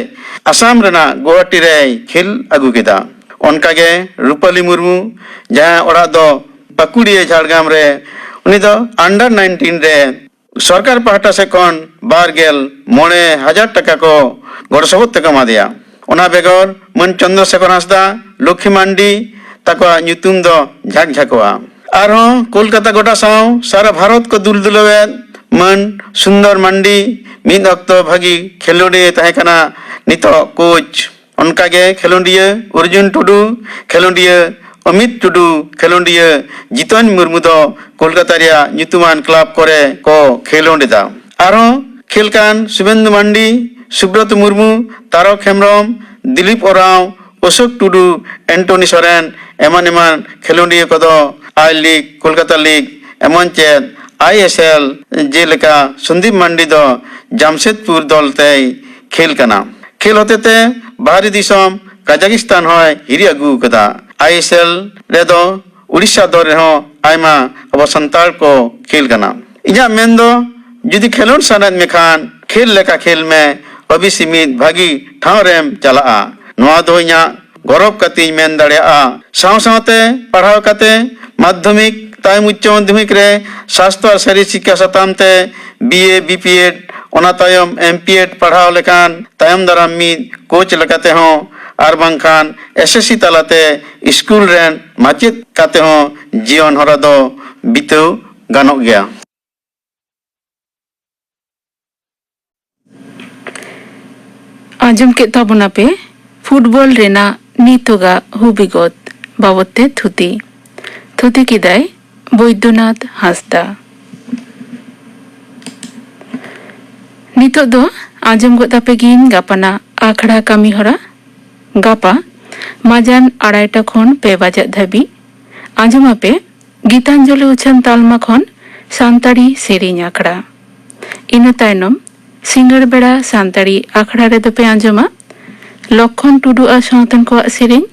ᱟᱥᱟᱢ ᱨᱮᱱᱟᱜ ᱜᱩᱣᱟᱦᱟᱴᱤ ᱨᱮᱭ ᱠᱷᱮᱞ ᱟᱹᱜᱩ ᱠᱮᱫᱟ᱾ ᱚᱱᱠᱟᱜᱮ ᱨᱩᱯᱟᱞᱤ ᱢᱩᱨᱢᱩ, ᱡᱟᱦᱟᱸᱭ ᱚᱲᱟᱜ ᱫᱚ ᱯᱟᱹᱠᱩᱲᱤᱭᱟᱹ ᱡᱷᱟᱲᱜᱨᱟᱢ ᱨᱮ, ᱩᱱᱤ ᱫᱚ under nineteen ᱨᱮ ᱥᱚᱨᱠᱟᱨ ᱯᱟᱦᱴᱟ ᱥᱮᱫ ᱠᱷᱚᱱ ᱵᱟᱨ ᱜᱮᱞ ᱢᱚᱬᱮ ᱦᱟᱡᱟᱨ ᱴᱟᱠᱟ ᱠᱚ ᱜᱚᱲᱚ ᱥᱚᱯᱚᱦᱚᱫ ᱛᱮᱠᱚ ᱮᱢᱟ ᱫᱮᱭᱟ᱾ ᱚᱱᱟ ᱵᱮᱜᱚᱨ ᱢᱟᱹᱱ ᱪᱚᱱᱫᱨᱚ ᱥᱮᱠᱷᱚᱨ ᱦᱟᱸᱥᱫᱟ, ᱞᱚᱠᱠᱷᱤ ᱢᱟᱱᱰᱤ ᱛᱟᱠᱚᱣᱟᱜ ᱧᱩᱛᱩᱢ ᱫᱚ ᱡᱷᱟᱠ ᱡᱷᱟᱠᱚᱜᱼᱟ᱾ ᱟᱨᱦᱚᱸ ᱠᱳᱞᱠᱟᱛᱟ ᱜᱚᱴᱟ ᱥᱟᱶ ᱥᱟᱨᱟ ᱵᱷᱟᱨᱚᱛ ᱠᱚ ᱫᱩᱞ ᱫᱩᱞᱟᱹᱣᱮᱫ ᱢᱟᱹᱱ ᱥᱩᱱᱫᱚᱨ ᱢᱟᱱᱰᱤ ᱢᱤᱫ ᱚᱠᱛᱚ ᱵᱷᱟᱹᱜᱤ ᱠᱷᱮᱞᱳᱰᱤᱭᱟᱹ ᱛᱟᱦᱮᱸ ᱠᱟᱱᱟ, ᱱᱤᱛᱚᱜ ᱠᱳᱪ᱾ ᱚᱱᱠᱟᱜᱮ ᱠᱷᱮᱞᱳᱰᱤᱭᱟᱹ ᱚᱨᱡᱩᱱ ᱴᱩᱰᱩ, ᱠᱷᱮᱞᱳᱰᱤᱭᱟᱹ ᱚᱢᱤᱛ ᱴᱩᱰᱩ, ᱠᱷᱮᱞᱳᱰᱤᱭᱟᱹ ᱡᱤᱛᱚᱱ ᱢᱩᱨᱢᱩ ᱫᱚ ᱠᱳᱞᱠᱟᱛᱟ ᱨᱮᱭᱟᱜ ᱧᱩᱛᱩᱢᱟᱱ ᱠᱞᱟᱵᱽ ᱠᱚᱨᱮ ᱠᱚ ᱠᱷᱮᱞᱳᱰ ᱮᱫᱟ᱾ ᱟᱨᱦᱚᱸ ᱠᱷᱮᱞ ᱠᱟᱱ ᱥᱩᱵᱮᱱᱫᱩ ᱢᱟᱱᱰᱤ, ᱥᱩᱵᱨᱚᱛ ᱢᱩᱨᱢᱩ, ᱛᱟᱨᱚᱠ ᱦᱮᱢᱵᱨᱚᱢ, ᱫᱤᱞᱤᱯ ᱳᱨᱟᱸᱣ, ᱚᱥᱳᱠ ᱴᱩᱰᱩ, ᱮᱱᱴᱚᱱᱤ ᱥᱚᱨᱮᱱ ᱮᱢᱟᱱ ᱮᱢᱟᱱ ᱠᱷᱮᱞᱳᱰᱤᱭᱟᱹ ᱠᱚᱫᱚ ᱟᱭ ᱞᱤᱜᱽ, ᱠᱳᱞᱠᱟᱛᱟ ᱞᱤᱜᱽ ᱮᱢᱟᱱ ᱪᱮᱫ ᱟᱭ ᱮᱥ ᱮᱞ, ᱡᱮᱞᱮᱠᱟ ᱥᱚᱱᱫᱤᱯ ᱢᱟᱱᱰᱤ ᱫᱚ ᱡᱟᱢᱥᱮᱫᱽᱯᱩᱨ ᱫᱚᱞ ᱛᱮᱭ ᱠᱷᱮᱞ ᱠᱟᱱᱟ᱾ ᱠᱷᱮᱞ ᱦᱚᱛᱮᱛᱮ ᱵᱟᱦᱨᱮ ᱫᱤᱥᱚᱢ ᱠᱟᱡᱟᱠᱤᱥᱛᱟᱱ ᱦᱚᱸᱭ ᱦᱤᱨᱤ ᱟᱹᱜᱩ ᱟᱠᱟᱫᱟ᱾ ᱟᱭ ᱮᱥ ᱮᱞ ᱨᱮᱫᱚ ᱩᱲᱤᱥᱥᱟ ᱫᱚᱞ ᱨᱮᱦᱚᱸ ᱟᱭᱢᱟ ᱟᱵᱚ ᱥᱟᱱᱛᱟᱲ ᱠᱚ ᱠᱷᱮᱞ ᱠᱟᱱᱟ᱾ ᱤᱧᱟᱹᱜ ᱢᱮᱱ ᱫᱚ, ᱡᱩᱫᱤ ᱠᱷᱮᱞᱳᱰ ᱥᱟᱱᱟᱭᱮᱫ ᱢᱮᱠᱷᱟᱱ ᱠᱷᱮᱞ ᱞᱮᱠᱟ ᱠᱷᱮᱞ ᱢᱮ, ᱳᱵᱤᱥᱤ ᱢᱤᱫ ᱵᱷᱟᱹᱜᱤ ᱴᱷᱟᱶ ᱨᱮᱢ ᱪᱟᱞᱟᱜᱼᱟ᱾ ᱱᱚᱣᱟ ᱫᱚ ᱤᱧᱟᱹᱜ ᱜᱚᱨᱚᱵᱽ ᱠᱟᱛᱮᱧ ᱢᱮᱱ ᱫᱟᱲᱮᱭᱟᱜᱼᱟ᱾ ᱥᱟᱶ ᱥᱟᱶᱛᱮ ᱯᱟᱲᱦᱟᱣ ᱠᱟᱛᱮ ᱢᱟᱫᱽᱫᱷᱚᱢᱤᱠ ᱛᱟᱭᱚᱢ ᱩᱪᱪᱚ ᱢᱟᱫᱽᱫᱷᱚᱢᱤᱠ ᱨᱮ ᱥᱟᱥᱛᱚ ᱟᱨ ᱥᱟᱹᱨᱤ ᱥᱤᱠᱠᱷᱟ ᱥᱟᱛᱟᱢ ᱛᱮ ᱵᱤ ᱮ, ᱵᱤ ᱯᱤ ᱮᱰ, ᱚᱱᱟ ᱛᱟᱭᱚᱢ ᱮᱢ ᱯᱤ ᱮᱰ ᱯᱟᱲᱦᱟᱣ ᱞᱮᱠᱷᱟᱱ ᱛᱟᱭᱚᱢ ᱫᱟᱨᱟᱢ ᱢᱤᱫ ᱠᱳᱪ ᱞᱮᱠᱟᱛᱮ ᱦᱚᱸ ᱟᱨ ᱵᱟᱝᱠᱷᱟᱱ ᱮᱥ ᱮᱥ ᱥᱤ ᱛᱟᱞᱟᱛᱮ ᱥᱠᱩᱞ ᱨᱮᱱ ᱢᱟᱪᱮᱫ ᱠᱟᱛᱮ ᱦᱚᱸ ᱡᱤᱭᱚᱱ ᱦᱚᱨᱟ ᱫᱚ ᱵᱤᱛᱟᱹᱣ ᱜᱟᱱᱚᱜ ᱜᱮᱭᱟ᱾ ᱟᱸᱡᱚᱢ ᱠᱮᱫ ᱛᱟᱵᱚᱱᱟᱯᱮ ᱯᱷᱩᱴᱵᱚᱞ ᱨᱮᱱᱟᱜ ᱱᱤᱛᱚᱜᱟᱜ ᱦᱩᱵᱤᱜᱚᱛ ᱵᱟᱵᱚᱫ ᱛᱮ ᱛᱷᱩᱛᱤ᱾ ᱛᱷᱩᱛᱤ ᱠᱮᱫᱟᱭ ᱵᱳᱭᱫᱚᱱᱟᱛᱷ ᱦᱟᱸᱥᱫᱟ᱾ ᱱᱤᱛᱚᱜ ᱫᱚ ᱟᱸᱡᱚᱢ ᱜᱚᱫ ᱟᱯᱮ ᱜᱤᱧ ᱜᱟᱯᱟᱱᱟᱜ ᱟᱠᱷᱲᱟ ᱠᱟᱹᱢᱤ ᱦᱚᱨᱟ᱾ ᱜᱟᱯᱟ ᱢᱟᱡᱟᱱ ᱟᱲᱟᱭᱴᱟ ᱠᱷᱚᱱ ᱯᱮ ᱵᱟᱡᱟᱜ ᱫᱷᱟᱹᱵᱤᱡ ᱟᱸᱡᱚᱢ ᱟᱯᱮ ᱜᱤᱛᱟᱧᱡᱚᱞᱤ ᱩᱪᱷᱟᱹᱱ ᱛᱟᱞᱢᱟ ᱠᱷᱚᱱ ᱥᱟᱱᱛᱟᱲᱤ ᱥᱮᱨᱮᱧ ᱟᱠᱷᱲᱟ᱾ ᱤᱱᱟᱹ ᱛᱟᱭᱱᱚᱢ ᱥᱤᱸᱜᱟᱹᱲ ᱵᱮᱲᱟ ᱥᱟᱱᱛᱟᱲᱤ ᱟᱠᱷᱲᱟ ᱨᱮᱫᱚ ᱯᱮ ᱟᱸᱡᱚᱢᱟ ᱞᱚᱠᱠᱷᱚᱱ ᱴᱩᱰᱩ ᱟᱨ ᱥᱟᱶᱛᱮᱱ ᱠᱚᱣᱟᱜ ᱥᱮᱨᱮᱧ,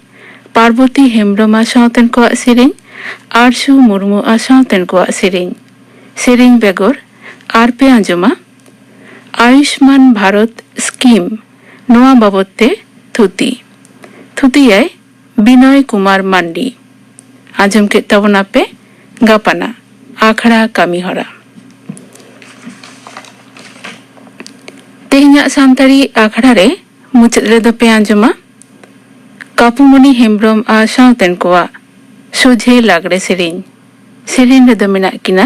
ᱯᱟᱨᱵᱚᱛᱤ ᱦᱮᱢᱵᱽᱨᱚᱢ ᱟᱨ ᱥᱟᱶᱛᱮᱱ ᱠᱚᱣᱟᱜ ᱥᱮᱨᱮᱧ, ᱟᱨᱥᱩ ᱢᱩᱨᱢᱩ ᱟᱨ ᱥᱟᱶᱛᱮᱱ ᱠᱚᱣᱟᱜ ᱥᱮᱨᱮᱧ᱾ ᱥᱮᱨᱮᱧ ᱵᱮᱜᱚᱨ ᱟᱨ ᱯᱮ ᱟᱸᱡᱚᱢᱟ ᱟᱭᱩᱥᱢᱟᱱ ᱵᱷᱟᱨᱚᱛ ᱥᱠᱤᱢ, ᱱᱚᱣᱟ ᱵᱟᱵᱚᱫ ᱛᱮ ᱛᱷᱩᱛᱤ᱾ ᱛᱷᱩᱛᱤᱭᱟᱭ ᱵᱤᱱᱚᱭ ᱠᱩᱢᱟᱨ ᱢᱟᱱᱰᱤ᱾ ᱟᱸᱡᱚᱢ ᱠᱮᱫ ᱛᱟᱵᱚᱱᱟᱯᱮ ᱜᱟᱯᱟᱱᱟᱜ ᱟᱠᱷᱲᱟ ᱠᱟᱹᱢᱤ ᱦᱚᱨᱟ᱾ ᱛᱮᱦᱮᱧᱟᱜ ᱥᱟᱱᱛᱟᱲᱤ ᱟᱠᱷᱲᱟ ᱨᱮ ᱢᱩᱪᱟᱹᱫ ᱨᱮᱫᱚ ᱯᱮ ᱟᱸᱡᱚᱢᱟ ᱠᱟᱯᱩᱢᱚᱱᱤ ᱦᱮᱢᱵᱽᱨᱚᱢ ᱟᱨ ᱥᱟᱶᱛᱮᱱ ᱠᱚᱣᱟᱜ ᱥᱚᱡᱷᱮ ᱞᱟᱜᱽᱲᱮ ᱥᱮᱨᱮᱧ᱾ ᱥᱮᱨᱮᱧ ᱨᱮᱫᱚ ᱢᱮᱱᱟᱜ ᱠᱤᱱᱟ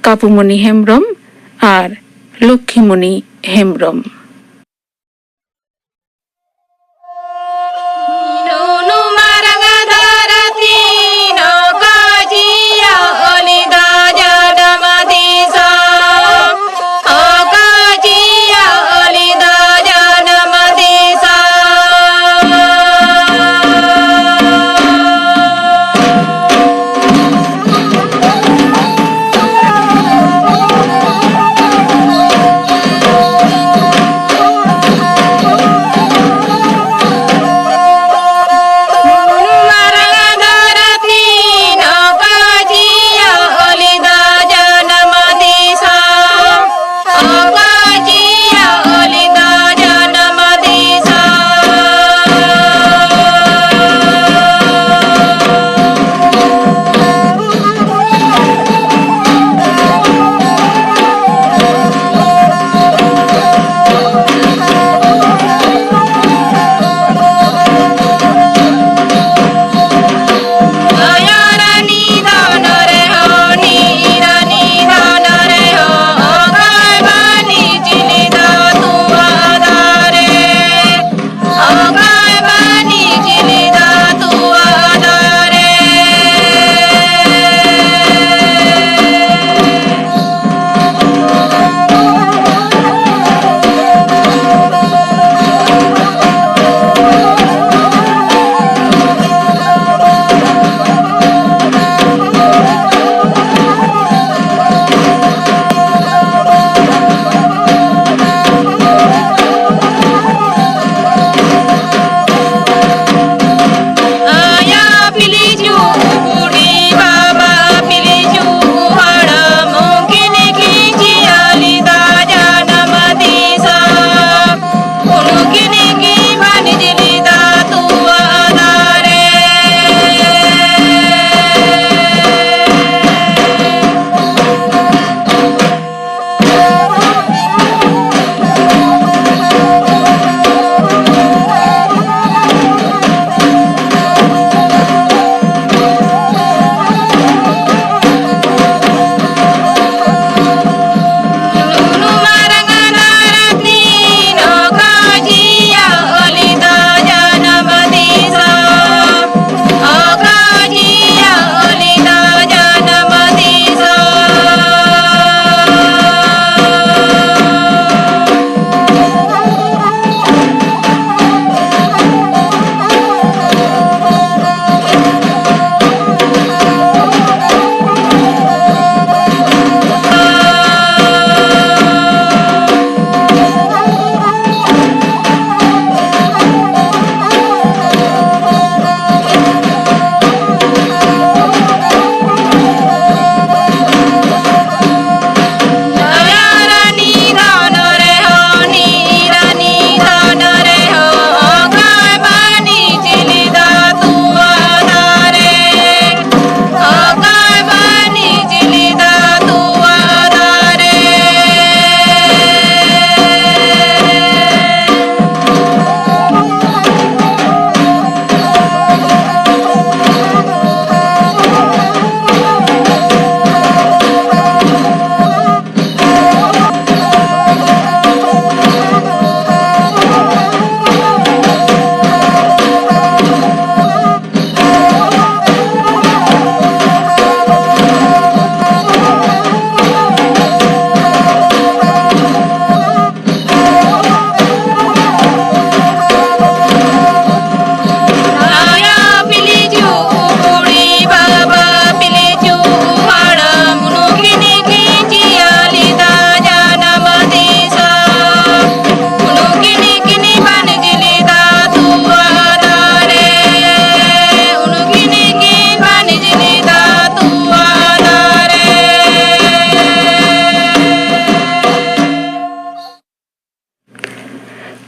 ᱠᱟᱯᱩᱢᱚᱱᱤ ᱦᱮᱢᱵᱽᱨᱚᱢ ᱟᱨ ᱞᱚᱠᱠᱷᱤᱢᱚᱱᱤ ᱦᱮᱢᱵᱽᱨᱚᱢ᱾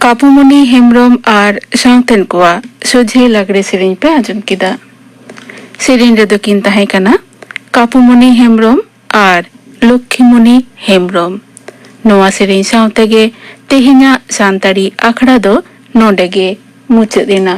ᱠᱟᱯᱩᱢᱚᱱᱤ ᱦᱮᱢᱵᱽᱨᱚᱢ ᱟᱨ ᱥᱟᱶᱛᱮᱱ ᱠᱚᱣᱟᱜ ᱥᱚᱡᱷᱮ ᱞᱟᱜᱽᱲᱮ ᱥᱮᱨᱮᱧ ᱯᱮ ᱟᱸᱡᱚᱢ ᱠᱮᱫᱟ᱾ ᱥᱮᱨᱮᱧ ᱨᱮᱫᱚ ᱠᱤᱱ ᱛᱟᱦᱮᱸ ᱠᱟᱱᱟ ᱠᱟᱯᱩᱢᱚᱱᱤ ᱦᱮᱢᱵᱽᱨᱚᱢ ᱟᱨ ᱞᱚᱠᱠᱷᱤᱢᱚᱱᱤ ᱦᱮᱢᱵᱽᱨᱚᱢ᱾ ᱱᱚᱣᱟ ᱥᱮᱨᱮᱧ ᱥᱟᱶ ᱛᱮᱜᱮ ᱛᱮᱦᱮᱧᱟᱜ ᱥᱟᱱᱛᱟᱲᱤ ᱟᱠᱷᱲᱟ ᱫᱚ ᱱᱚᱰᱮ ᱜᱮ ᱢᱩᱪᱟᱹᱫ ᱮᱱᱟ᱾